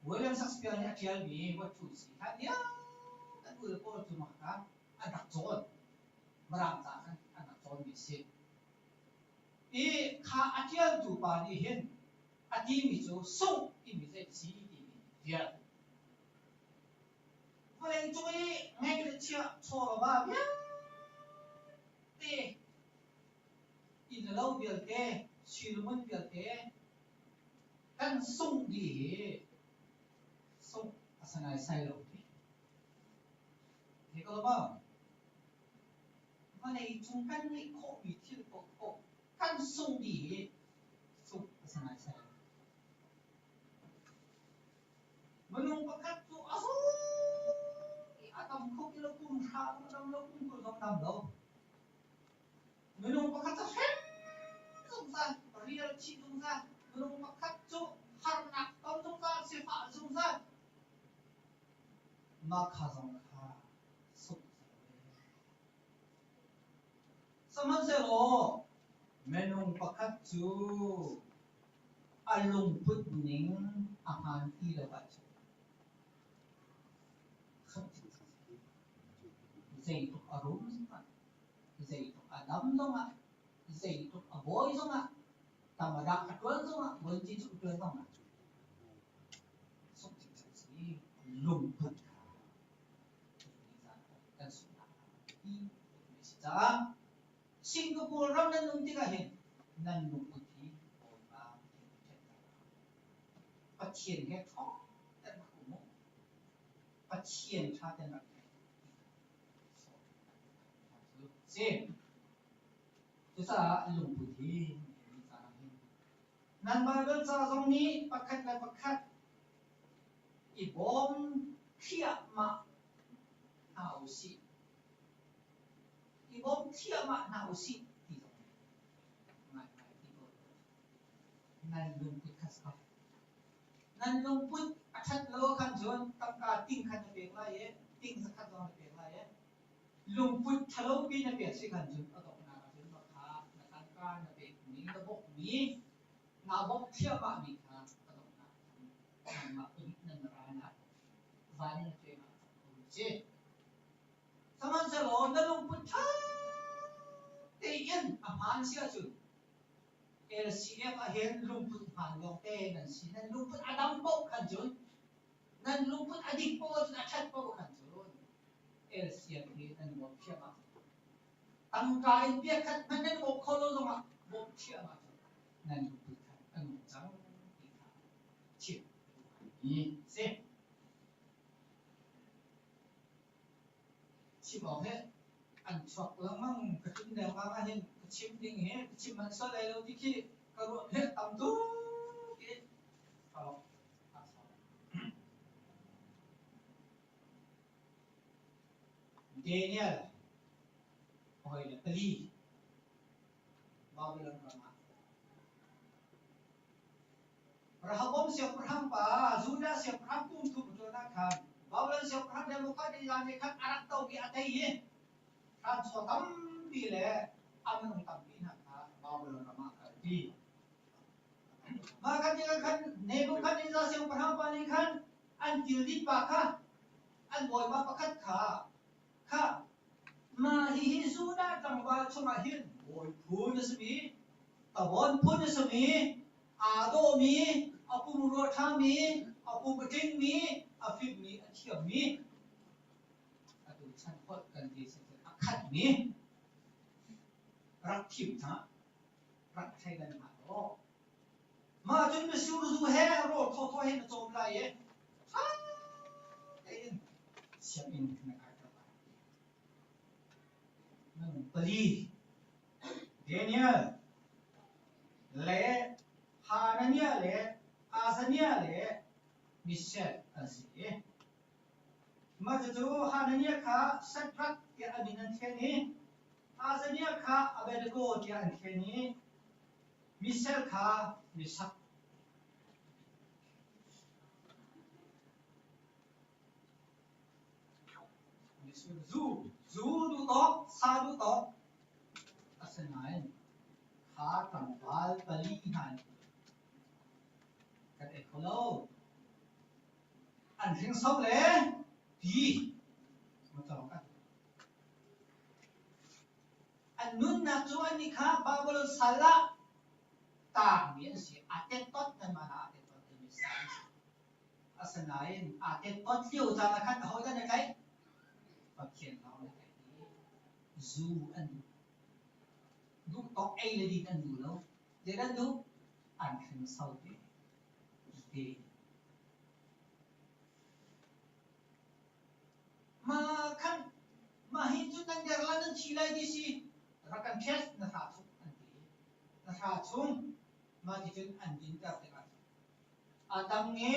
William Shakespeare nih a ṭialmi watchuh si. Hlan lio kan u le pawl cu mah kha an rak cawn. Mirang ca khan an rak cawnmi a si. I kha a ṭialtu pa nih hin a timi cu sungh timi zei a si timi ṭial. Vawleicung i ngeih le chiah chaw le va vialte inn le lo vialte, sui le ngun vialte kan sungh dih hi sungh a si naisai lo ti. Thei ko lo maw? Vawleicung kan ngeih khawhmi thil paohpaoh kan sungh dih hi sungh a si naisai lo. Minung pakhat cu a zaw i a dam kho ti lo, kum hra zong a dam lo, kum 20 zong a dam lo. Minung pakhat cu hrem zungzal, rial chih zungzal. Minung pakhat cu harnak ton zungzal, sifah zungzal. Mah kha zong kha sungh a si lo ee. Sihmanhsehlaw minung pakhat cu a lungput ning a hmaan ti lo ahcun sungh chinchin a si. Zeitluk a rum zongah, zeitluk a dam zongah, zeitluk a bawi zongah, tamadah a ṭuan zongah, vuanci cu a ṭuan zongah sungh chinchin a si. Lungput kha kan sunghnak a biapi tukmi a si caah Singapore ram nan um tikah hin nan lungput hi Bawipa Pathian ṭhenter Pathian he ṭhawng ten rak um u. Pathian ṭha ten rak thei u. Si. Cucaah lungput hi ni caan ah hin nan Baibal ca zong nih pakhat le pakhat i bawm thliahmah hna u sih. I bawm thliahmah hna u sih ti zong nih ngaingai ti ko. Nan lungput kha si Nan lungput a ṭhat lo khan cun tangka ting khan na pek lai i ting zakhat zong na pek lai i lungput ṭhalopi na pek si khan cun a donghnak ah cun kha na tangka na pekmi na bawmhmi naa bawmh thliahmahmi kha a donghnak ah cun nangmah pahnih nan ral ah van na cuai ah a cang khomi a si. Sihmanhsehlaw na lungput ṭha tein a hmaan si ahcun LCF ah hin lungput hmaan lawngte nan si. Nan lungput a dam paoh khan cun nan lungput a dik paoh ahcun a ṭhat paoh khan cun LCF hi nan bawmh thiam ahcun tangka in piakhat hmanh nan bawmh kho lo zongah bawmh thiam ahcun. Nan lungput khan a nung cang ti kha chim ka duh ngaimi a si. Chim awk hi an chuak lengmang ka tlun dengmang ahhin ka chim ding hi ka chim manh sual lai lo ti khi ka ruah hi tam tuk i ka Daniel hawile pali Babylon ram ah Rehoboam siangpahrang pa Judah siangpahrang kum thum a ṭuan ah khan Babylon siangpahrang Nebuchadnezzar nih khan a rak doh i a tei i hranchaw tampi le a minung tampi hna kha Babylon ram ah a kalpi. Mah khan tikah khan Nebuchadnezzar siangpahrang pa nih khan an tildit pa kha an bawipa pakhat kha kha mah hihi Judah tlangval chungah hin bawi phun a simi tavon phun a simi aa dawhmi a pumrua ṭhami a pum a tlingmi a fimmi a thiammi atu chan holh kan ti si a khatmi rak thim hna rak thleidan hna law mah cun mitsur zu he rawl thawthaw he na cawm lai i ṭha tein sianginn na kaiter lai. Minung pali Daniel le Hananiah le Azaniah le Mishael an si. Mah cucu Hananiah kha Shadrach tiah a min an thlen i Azaniah kha Abednego tiah an thlen i Mishael kha Meshach. Zu, zu duh tawk, sa duh tawk. Asinain kha tlangval pali hna nih kan ei kho lo. An hringso le ti An nunnak cu annih kha Babylon sal ah taangmi an si. Aa tettot anmah ah aa tettot timi sal an si. Asinain aa tettot lio caan ah khan ahodah na tlaih? Pathian lawng na tlaih i zu an duh. Duh tawk ei le din an duh lo. Zei an duh? An hringso te. Te. Mah khan mah hi cu nan der la nan thi lai ti si rak kan test na hra chung an ti. Na hra chung mah ti cun an dinter tikah a dang i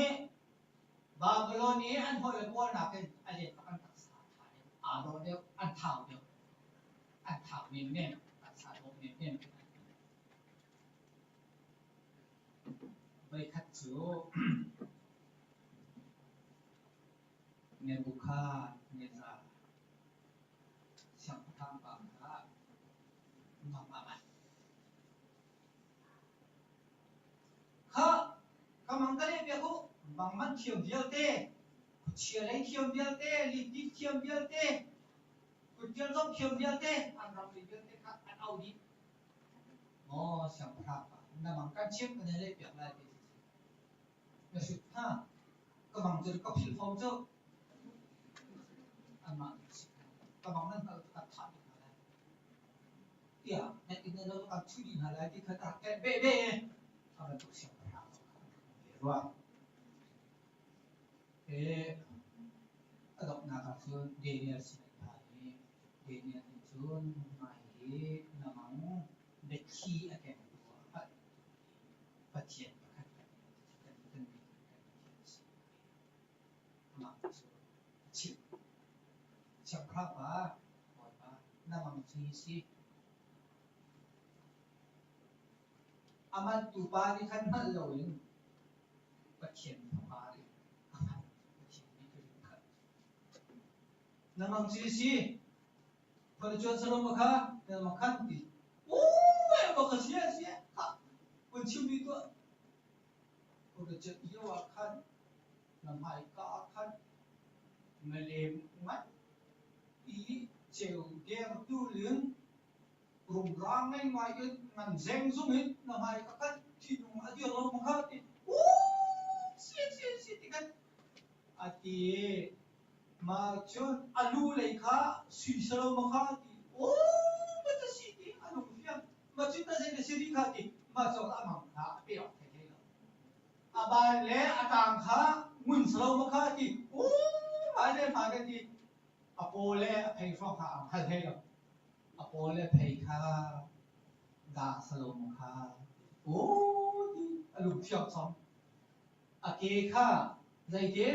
Babylon i an hawile pawl nakin a let bak an taksa a ṭha deuh, aa dawh deuh, an thau deuh, an thau nemnem, taksa dawh nemnem. Voikhat cu Nebuchadnezzar siangpahrang pa kha mang a manh. Khah, ka mang ka lehpiak u, mang man thiam vialte, khuachia lei thiam vialte, litit thiam vialte, kuttial zong thiam vialte, an ram lei vialte kha an auh dih. Maw siangpahrang pa, na mang kan chimh kan i lehpiak lai ti si. Na hrut hnga, ka mang cu ka philh fom cu. Anmah nih si. Ka mang nan hngalh ka thah dih hna lai. Tiah nan inn lo kan chuh dih hna lai ti kha ka rak kelh beh beh i a bantuk siangpahrang kha an rak um ve rua. A donghnak ah cun Daniel sin an phan i Daniel nih cun mah hi na mang biathli a kengtu ah hngalh Pathian pakhat kan kan kan kan Pathian a si. Amah cu a chimh. Siangpahrang pa, Bawipa, na mang cu hi si. A manhtu pa nih khan hngalh loin Pathian fapa nih a hngalh. Pathian nih ka rin khalh. Na mang cu hi si. Khua na cuan saram kha na mang khan ti. Uu, ba ka sia sia. Ha, kun chim mi tuah. Khua ka cat lio ah khan na hmaika ah khan milem nganpi ceu dengtu in rumra ngaingai in ngan zengzung in na hmaika khan thinung a dir lo maw kha ti si si si ti khan a ti mah cun a lu lei kha sui salo maw kha ti aw ma ta si ti a lung fiang. Ma cu ta zei na si rih kha ti ma cu a mang kha a pe awk thei hlei lo. A ban le a tang kha ngun si lo ma kha ti u hmai le hmai kan ti. A paw le a phei hrawng kha a hngal hlei lo. A paw le phei kha dah si lo maw kha u ti a lung thiang chom. A ke kha zeiti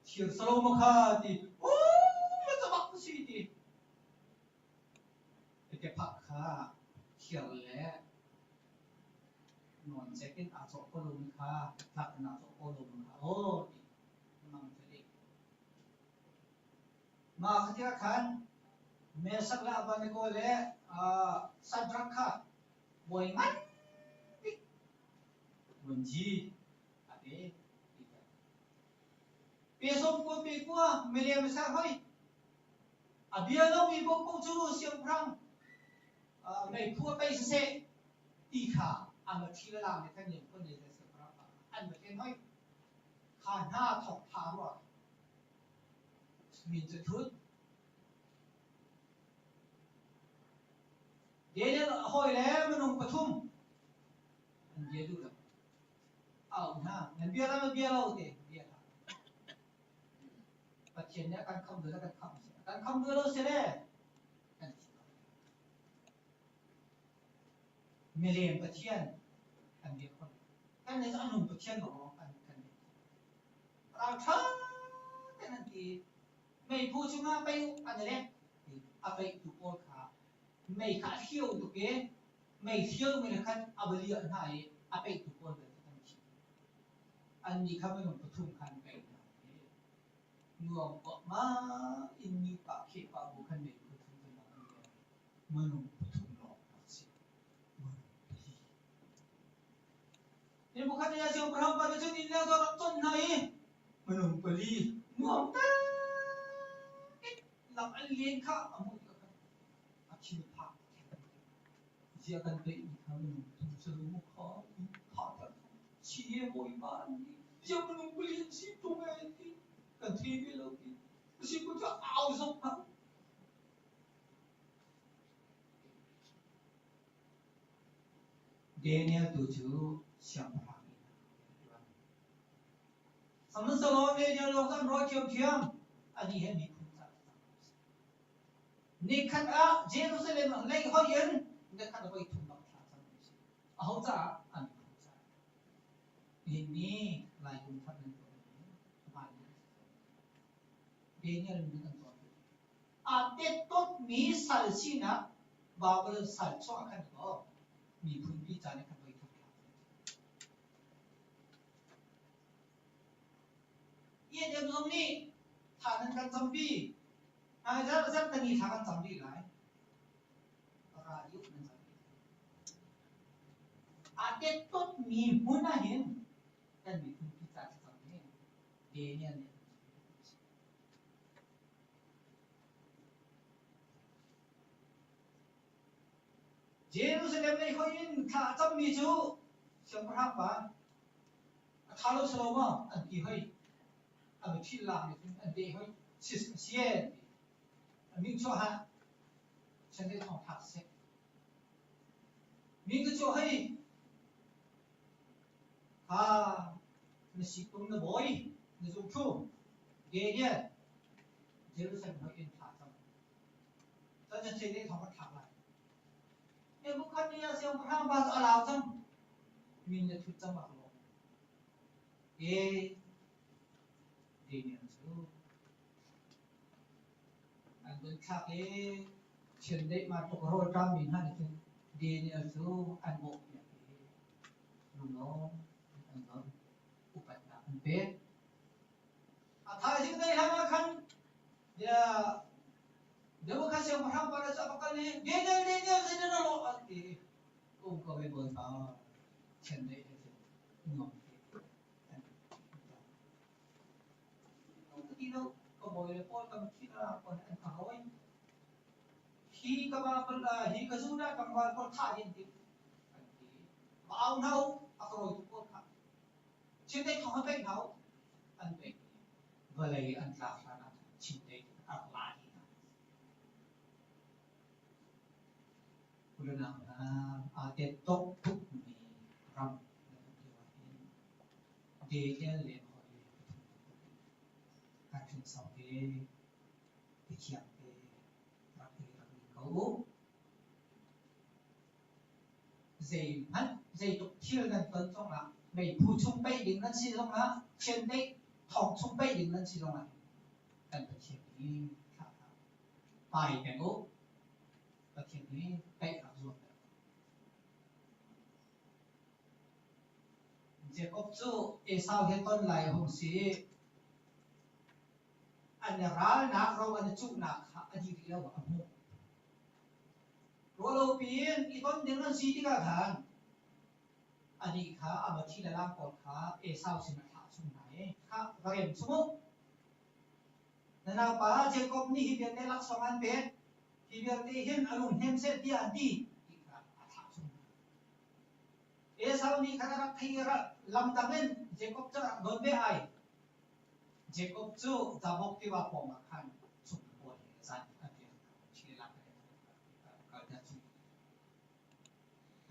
thir si lo maw kha ti u ma bak si ti. A kephah kha thir le nawncek in aa cawh ko lomi kha tlak in aa cawh ko lomi kha aw ti mang cu ding. Mah kha tikah khan Meshach le Abednego le Shadrach kha bawi ngan bik vunci a pe ti kha. Pe sawm kua pe kua milem ser hoi. A bia lomi paohpaoh cu siangpahrang meiphu a pei siseh ti kha a maṭhi le laam he khan phun le siangpahrang pa an va hlen hoi. Kha hna thawk tha rua. Min cu thut. Daniel a hawi le minung pathum an bia duh lo. Au hna, nan bia lam a bia lo te bia hlah. Pathian nih a kan khamh duh le kan khamh si. A kan khamh duh lo si le kan thi ko. Milem Pathian kan biak khawh. Kan nih a nung Pathian maw kan kan biak khawh. Ralṭha tein an ti. Meiphu chungah pei an i lek. A peihtu pawl kha mei kha a hio tuk i mei hio mi khan a va liah hna i a peihtu pawl vialte kan thi. Annih kha minung pathum kha an peih hna i nuam ma in ni pah kheh pah bu khan mei phu thum cu an le minung pathum lawng rak si. Minung pali. Nebuchadnezzar siangpahrang pa nih cun inn le a rak ton hna i minung pali nuam tein lam an len kha a hmuh tikah khan a thin phak Ziah kan peihmi kha minung pathum si lo maw kha tha ter si e bawipa an ti ziah minung pali an si ṭung e an ti kan thei ve lo ti si ku cu au zok hna Daniel tu cu siangpahrang inn ah a ṭuan. Sihmanhsehlaw Daniel lawng cu an rawi ṭhiamṭhiam. Anih he miphun ca a cang. Nikhat ah Jerusalem ah lei hoih in nikhat voi thum bak thla cam a si. Aho caah? A miphun caah. Nihin ni Lai kum thar nan tuah mi hmaan a si. Daniel min kan tuah Aa tettawtmi sal sinak Babylon sal chuah khan kaw miphun pi ca nih khan voi thum thlak. ENM zong nih tha nan kan campi. Zarh zarh tani thla kan cam rih lai. Radio nan cam rih. Aa tettawtmi hmun ah hin kan miphun pi ca thlacam hi Daniel nih Jerusalem lei hoih in thla a cammi cu siangpahrang pa a ṭha lo si lo maw an ti hoi. A mitthli lak nih cun an deh hoi. Sis a si an ti. A min chuah hah chan thong thlak seh. Min ka chuah hoi. Ha na sikum na bawi na zumthu Daniel Jerusalem hoih in thla cam. Cun na thil nih thong kan thlak lai. Nebuchadnezzar siangpahrang pa cu a lau cang. Min na thut cang bak lo. E Daniel cu an vun thlak i chiandeih ma tuk rawl ṭammi hna nih cun Daniel cu an bawhpiak i lunglawm an don upatnak an pek. A thaizing dei hlan ah khan Nebuchadnezzar siangpahrang pa cu a va kal i Daniel Daniel zeidah na lawh an ti i um ko ve bawipa chiandeih he cun nuam te an ka ti lo ka bawi le pawl ka mitthli ka pawl an ka hawi hi ka ba hi ka zu dah tlangval pawl thah din ti an ti va au hna u a ka rawitu pawl kha Chindeih thawng an peih hna u an peih vawlei an tlak hlan ah chindeih a rak la dih hna. Ulanau hna. hna aa tettok tukmi ram na um lio ahhin Daniel le a hawile pathum bantukin kan hrinsor te, mithiang te rak i rak ning ko u. Zeihmanh zeitluk thil nan ton zongah meiphu chung peih ding nan si zongah chiandeih thong chung peih ding nan si zongah kan Pathian hi thlah hlah. Pai peng u. Pathian hi peih rak zuam peng u. Jakob cu Esau he ton lai a hung si i an i ralnak ro an i cuhnak kha a dih rih lo a hmuh. Ruahlopi in i ton ding an si tikah khan anih kha a va thi le lang pawl kha Esau sin a thlah chung hna i, Khah, va rem chung u. Na naupa Jakob nih hi vialte laksawng an pek. Hi vialte hin a lung hnem seh tiah an ti, ti kha a thlah chung hna. Esau nih khan a rak theih i lamdang in Jakob cu a rak don ve ai. Jakob cu Jabok tiva pawngah khan chung a kawl i zan a riak ṭhi lak kalter chung.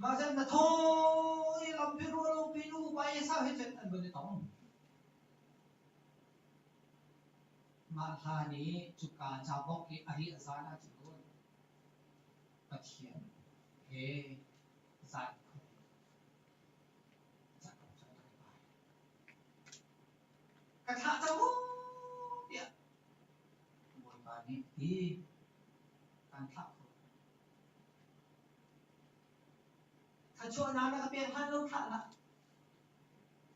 Mah cun na thaw i lampi ruahlopi nu upa Esau he cun an vun i tong. Mah hlan i cuka Jabok i a riah zan ahcun Pathian he zan khuadei Jakob cu a rak i pai. Ka thlah cang u tiah Bawipa nih ti kan thlah kho. Thluachuahnak na ka pek hlan lo thlah hlah.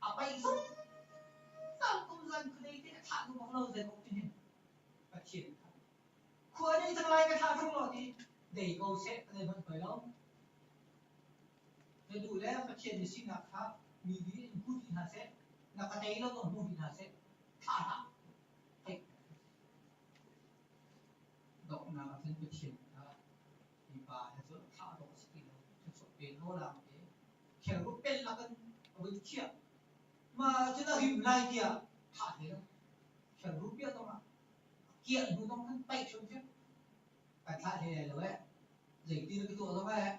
A paih zungzal kum zan khuadei te a thlah duh bak lo Jakob cu hin Pathian kha khua dei cang lai ka thlah ṭung lo ti dei ko seh ka zei hmanh poi lo. Na duh le Pathian na sinak kha mi nih in hmu dih hna seh, na ka tei lo zong hmu dih hna seh, thlah hlah. Theih. Donghnak ah cun Pathian kha mipa he cun thlah dawh a si ti lo. Thluachuah pe law lang te khelrup pel lak in a vun khiah. Mah cun a rim lai tiah thah hlei lo. Khelrup piah zong ah a kiah hnu zong khan paih hrimhrim. Kan thlah hlei lai lo eh. Zeitin ka tuah zong eh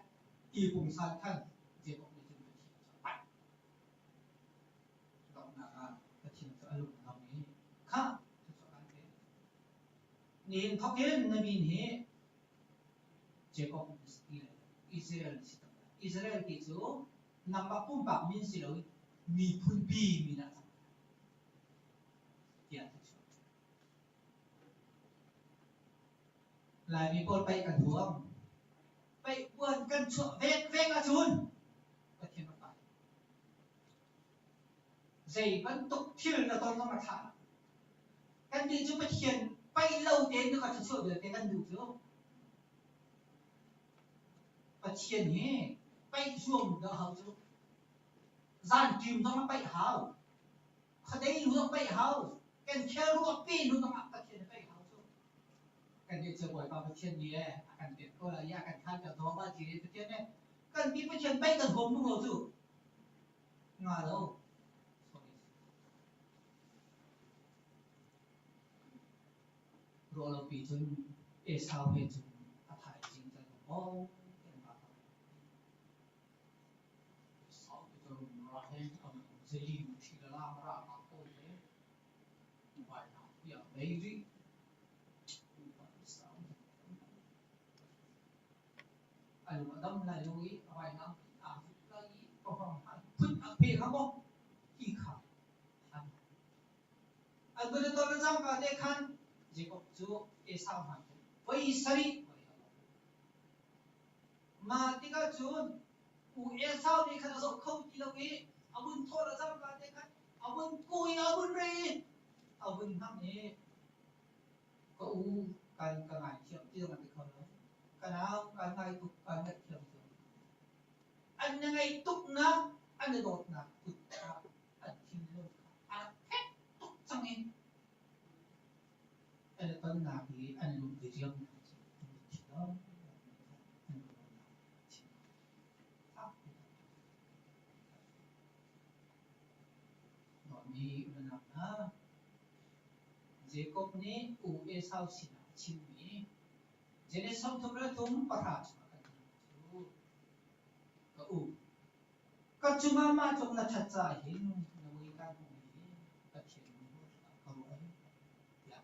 ti pungsan khan Jacob nih cun Pathian cu a paih. Donghnak ah Pathian cu a lung a dong i khah thluachuah kan pe. Nihin thawk in na min hi Jacob na si ti lai lo, Israel na si cang lai. Israel ti cu nangmah pumpak min si loin miphunpi min ah cang lai tiah thluachuah. Laimi pawl paih kan huam. Paih uan kan chuah vekvek ahcun Pathian rak pai. Zei bantuk thil na ton zong a ṭha. Kannih cu Pathian paih lo tein na ka thluachuah vialte kan duh cu. Pathian hi paih zuam dah hau cu. Zan ṭim zong a paih hau. Khuadei hnu zong paih hau. Kan khel ruah pe hnu zong ah Pathian a paih hau cu. Kan nih cu Bawipa Pathian nih ee a kan pek ko lai i a kan khan ter dawh ah ti Pathian nih kan ti Pathian pei kan huam lu cu nga lo sorry ruah lo pi cun Esau he cun a thaizing can ko an va Esau te cu ra he am zeli thi la la ra ka ko he Vailam tiah mei rih. A lung a dam lai lo i vailam aa zut lai i pahang hna phun a pe kha maw ti kha an an vun ton le cangka te khan Jacob cu Esau hmai cun voi sarih voi a lawm. Mah tikah cun u Esau nih khan a zoh kho ti lo i a vun thawh le cangka te khan a vun kuh i a vun re i a vun hnamh i ka u kan ka ngaithiam ti zong an ti kho lo. Ka nau kan ngai tuk kan ngaihthiam ti zong an na ngaih tuknak an i dawtnak kut kha an thinlung kha a rak fek tuk cang i an i tonnak i an lung i riamnak cu an mitthli lawng an lung chim Dawtmi unau hna, Jakob nih u Esau sinah a chimmi Genesis 33 pahra chungah kan hmuhmi cu. Ka u, ka cungah mah tluk na ṭhat caah hin na mui kaan hmuhmi hi Pathian mui ah ka ruah hi, tiah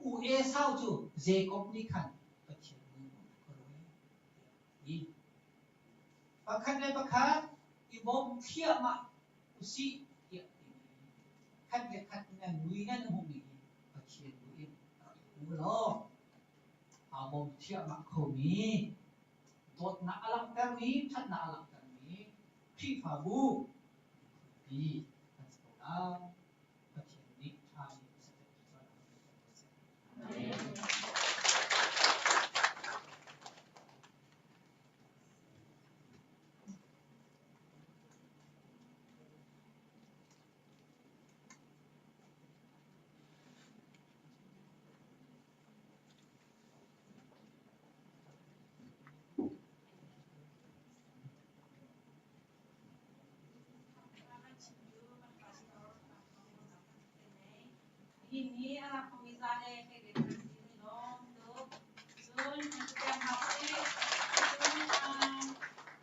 U Esau cu Jakob nih khan Pathian mui ah ka ruah hi, tiah a ti. Pakhat le pakhat i bawm thliahmah usih tiah timi khat le khat nan mui nan hmuhmi hi Pathian mui in rak hmu law aa bawm thliahmah khomi dawtnak a langhtermi, ṭhatnak a langhtermi Khrihfabu miphunpi kan si ko lai. Pathian nih ṭha in siseh thluachuahnak in pe ko seh. Amen. Nihin ni a rak hmumi za le kei ve kan si ni lawm tuk. Cun kan piak hna usih. Cun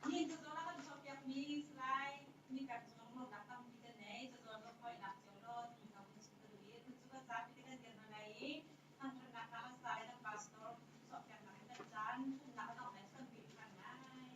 nihin cazual a kan chuahpiakmi Salai ni pek cung lawmnak tampi kan nei. Cazual ka phoihnak cio law ti ka vun chim ka duh i tu cu kan zapi te kan dir hna lai i thangṭhatnak hla kan sa i kan pastor chuahpiaknak in kan caan pumhnak a dongh lai cu kan peh ṭhan lai.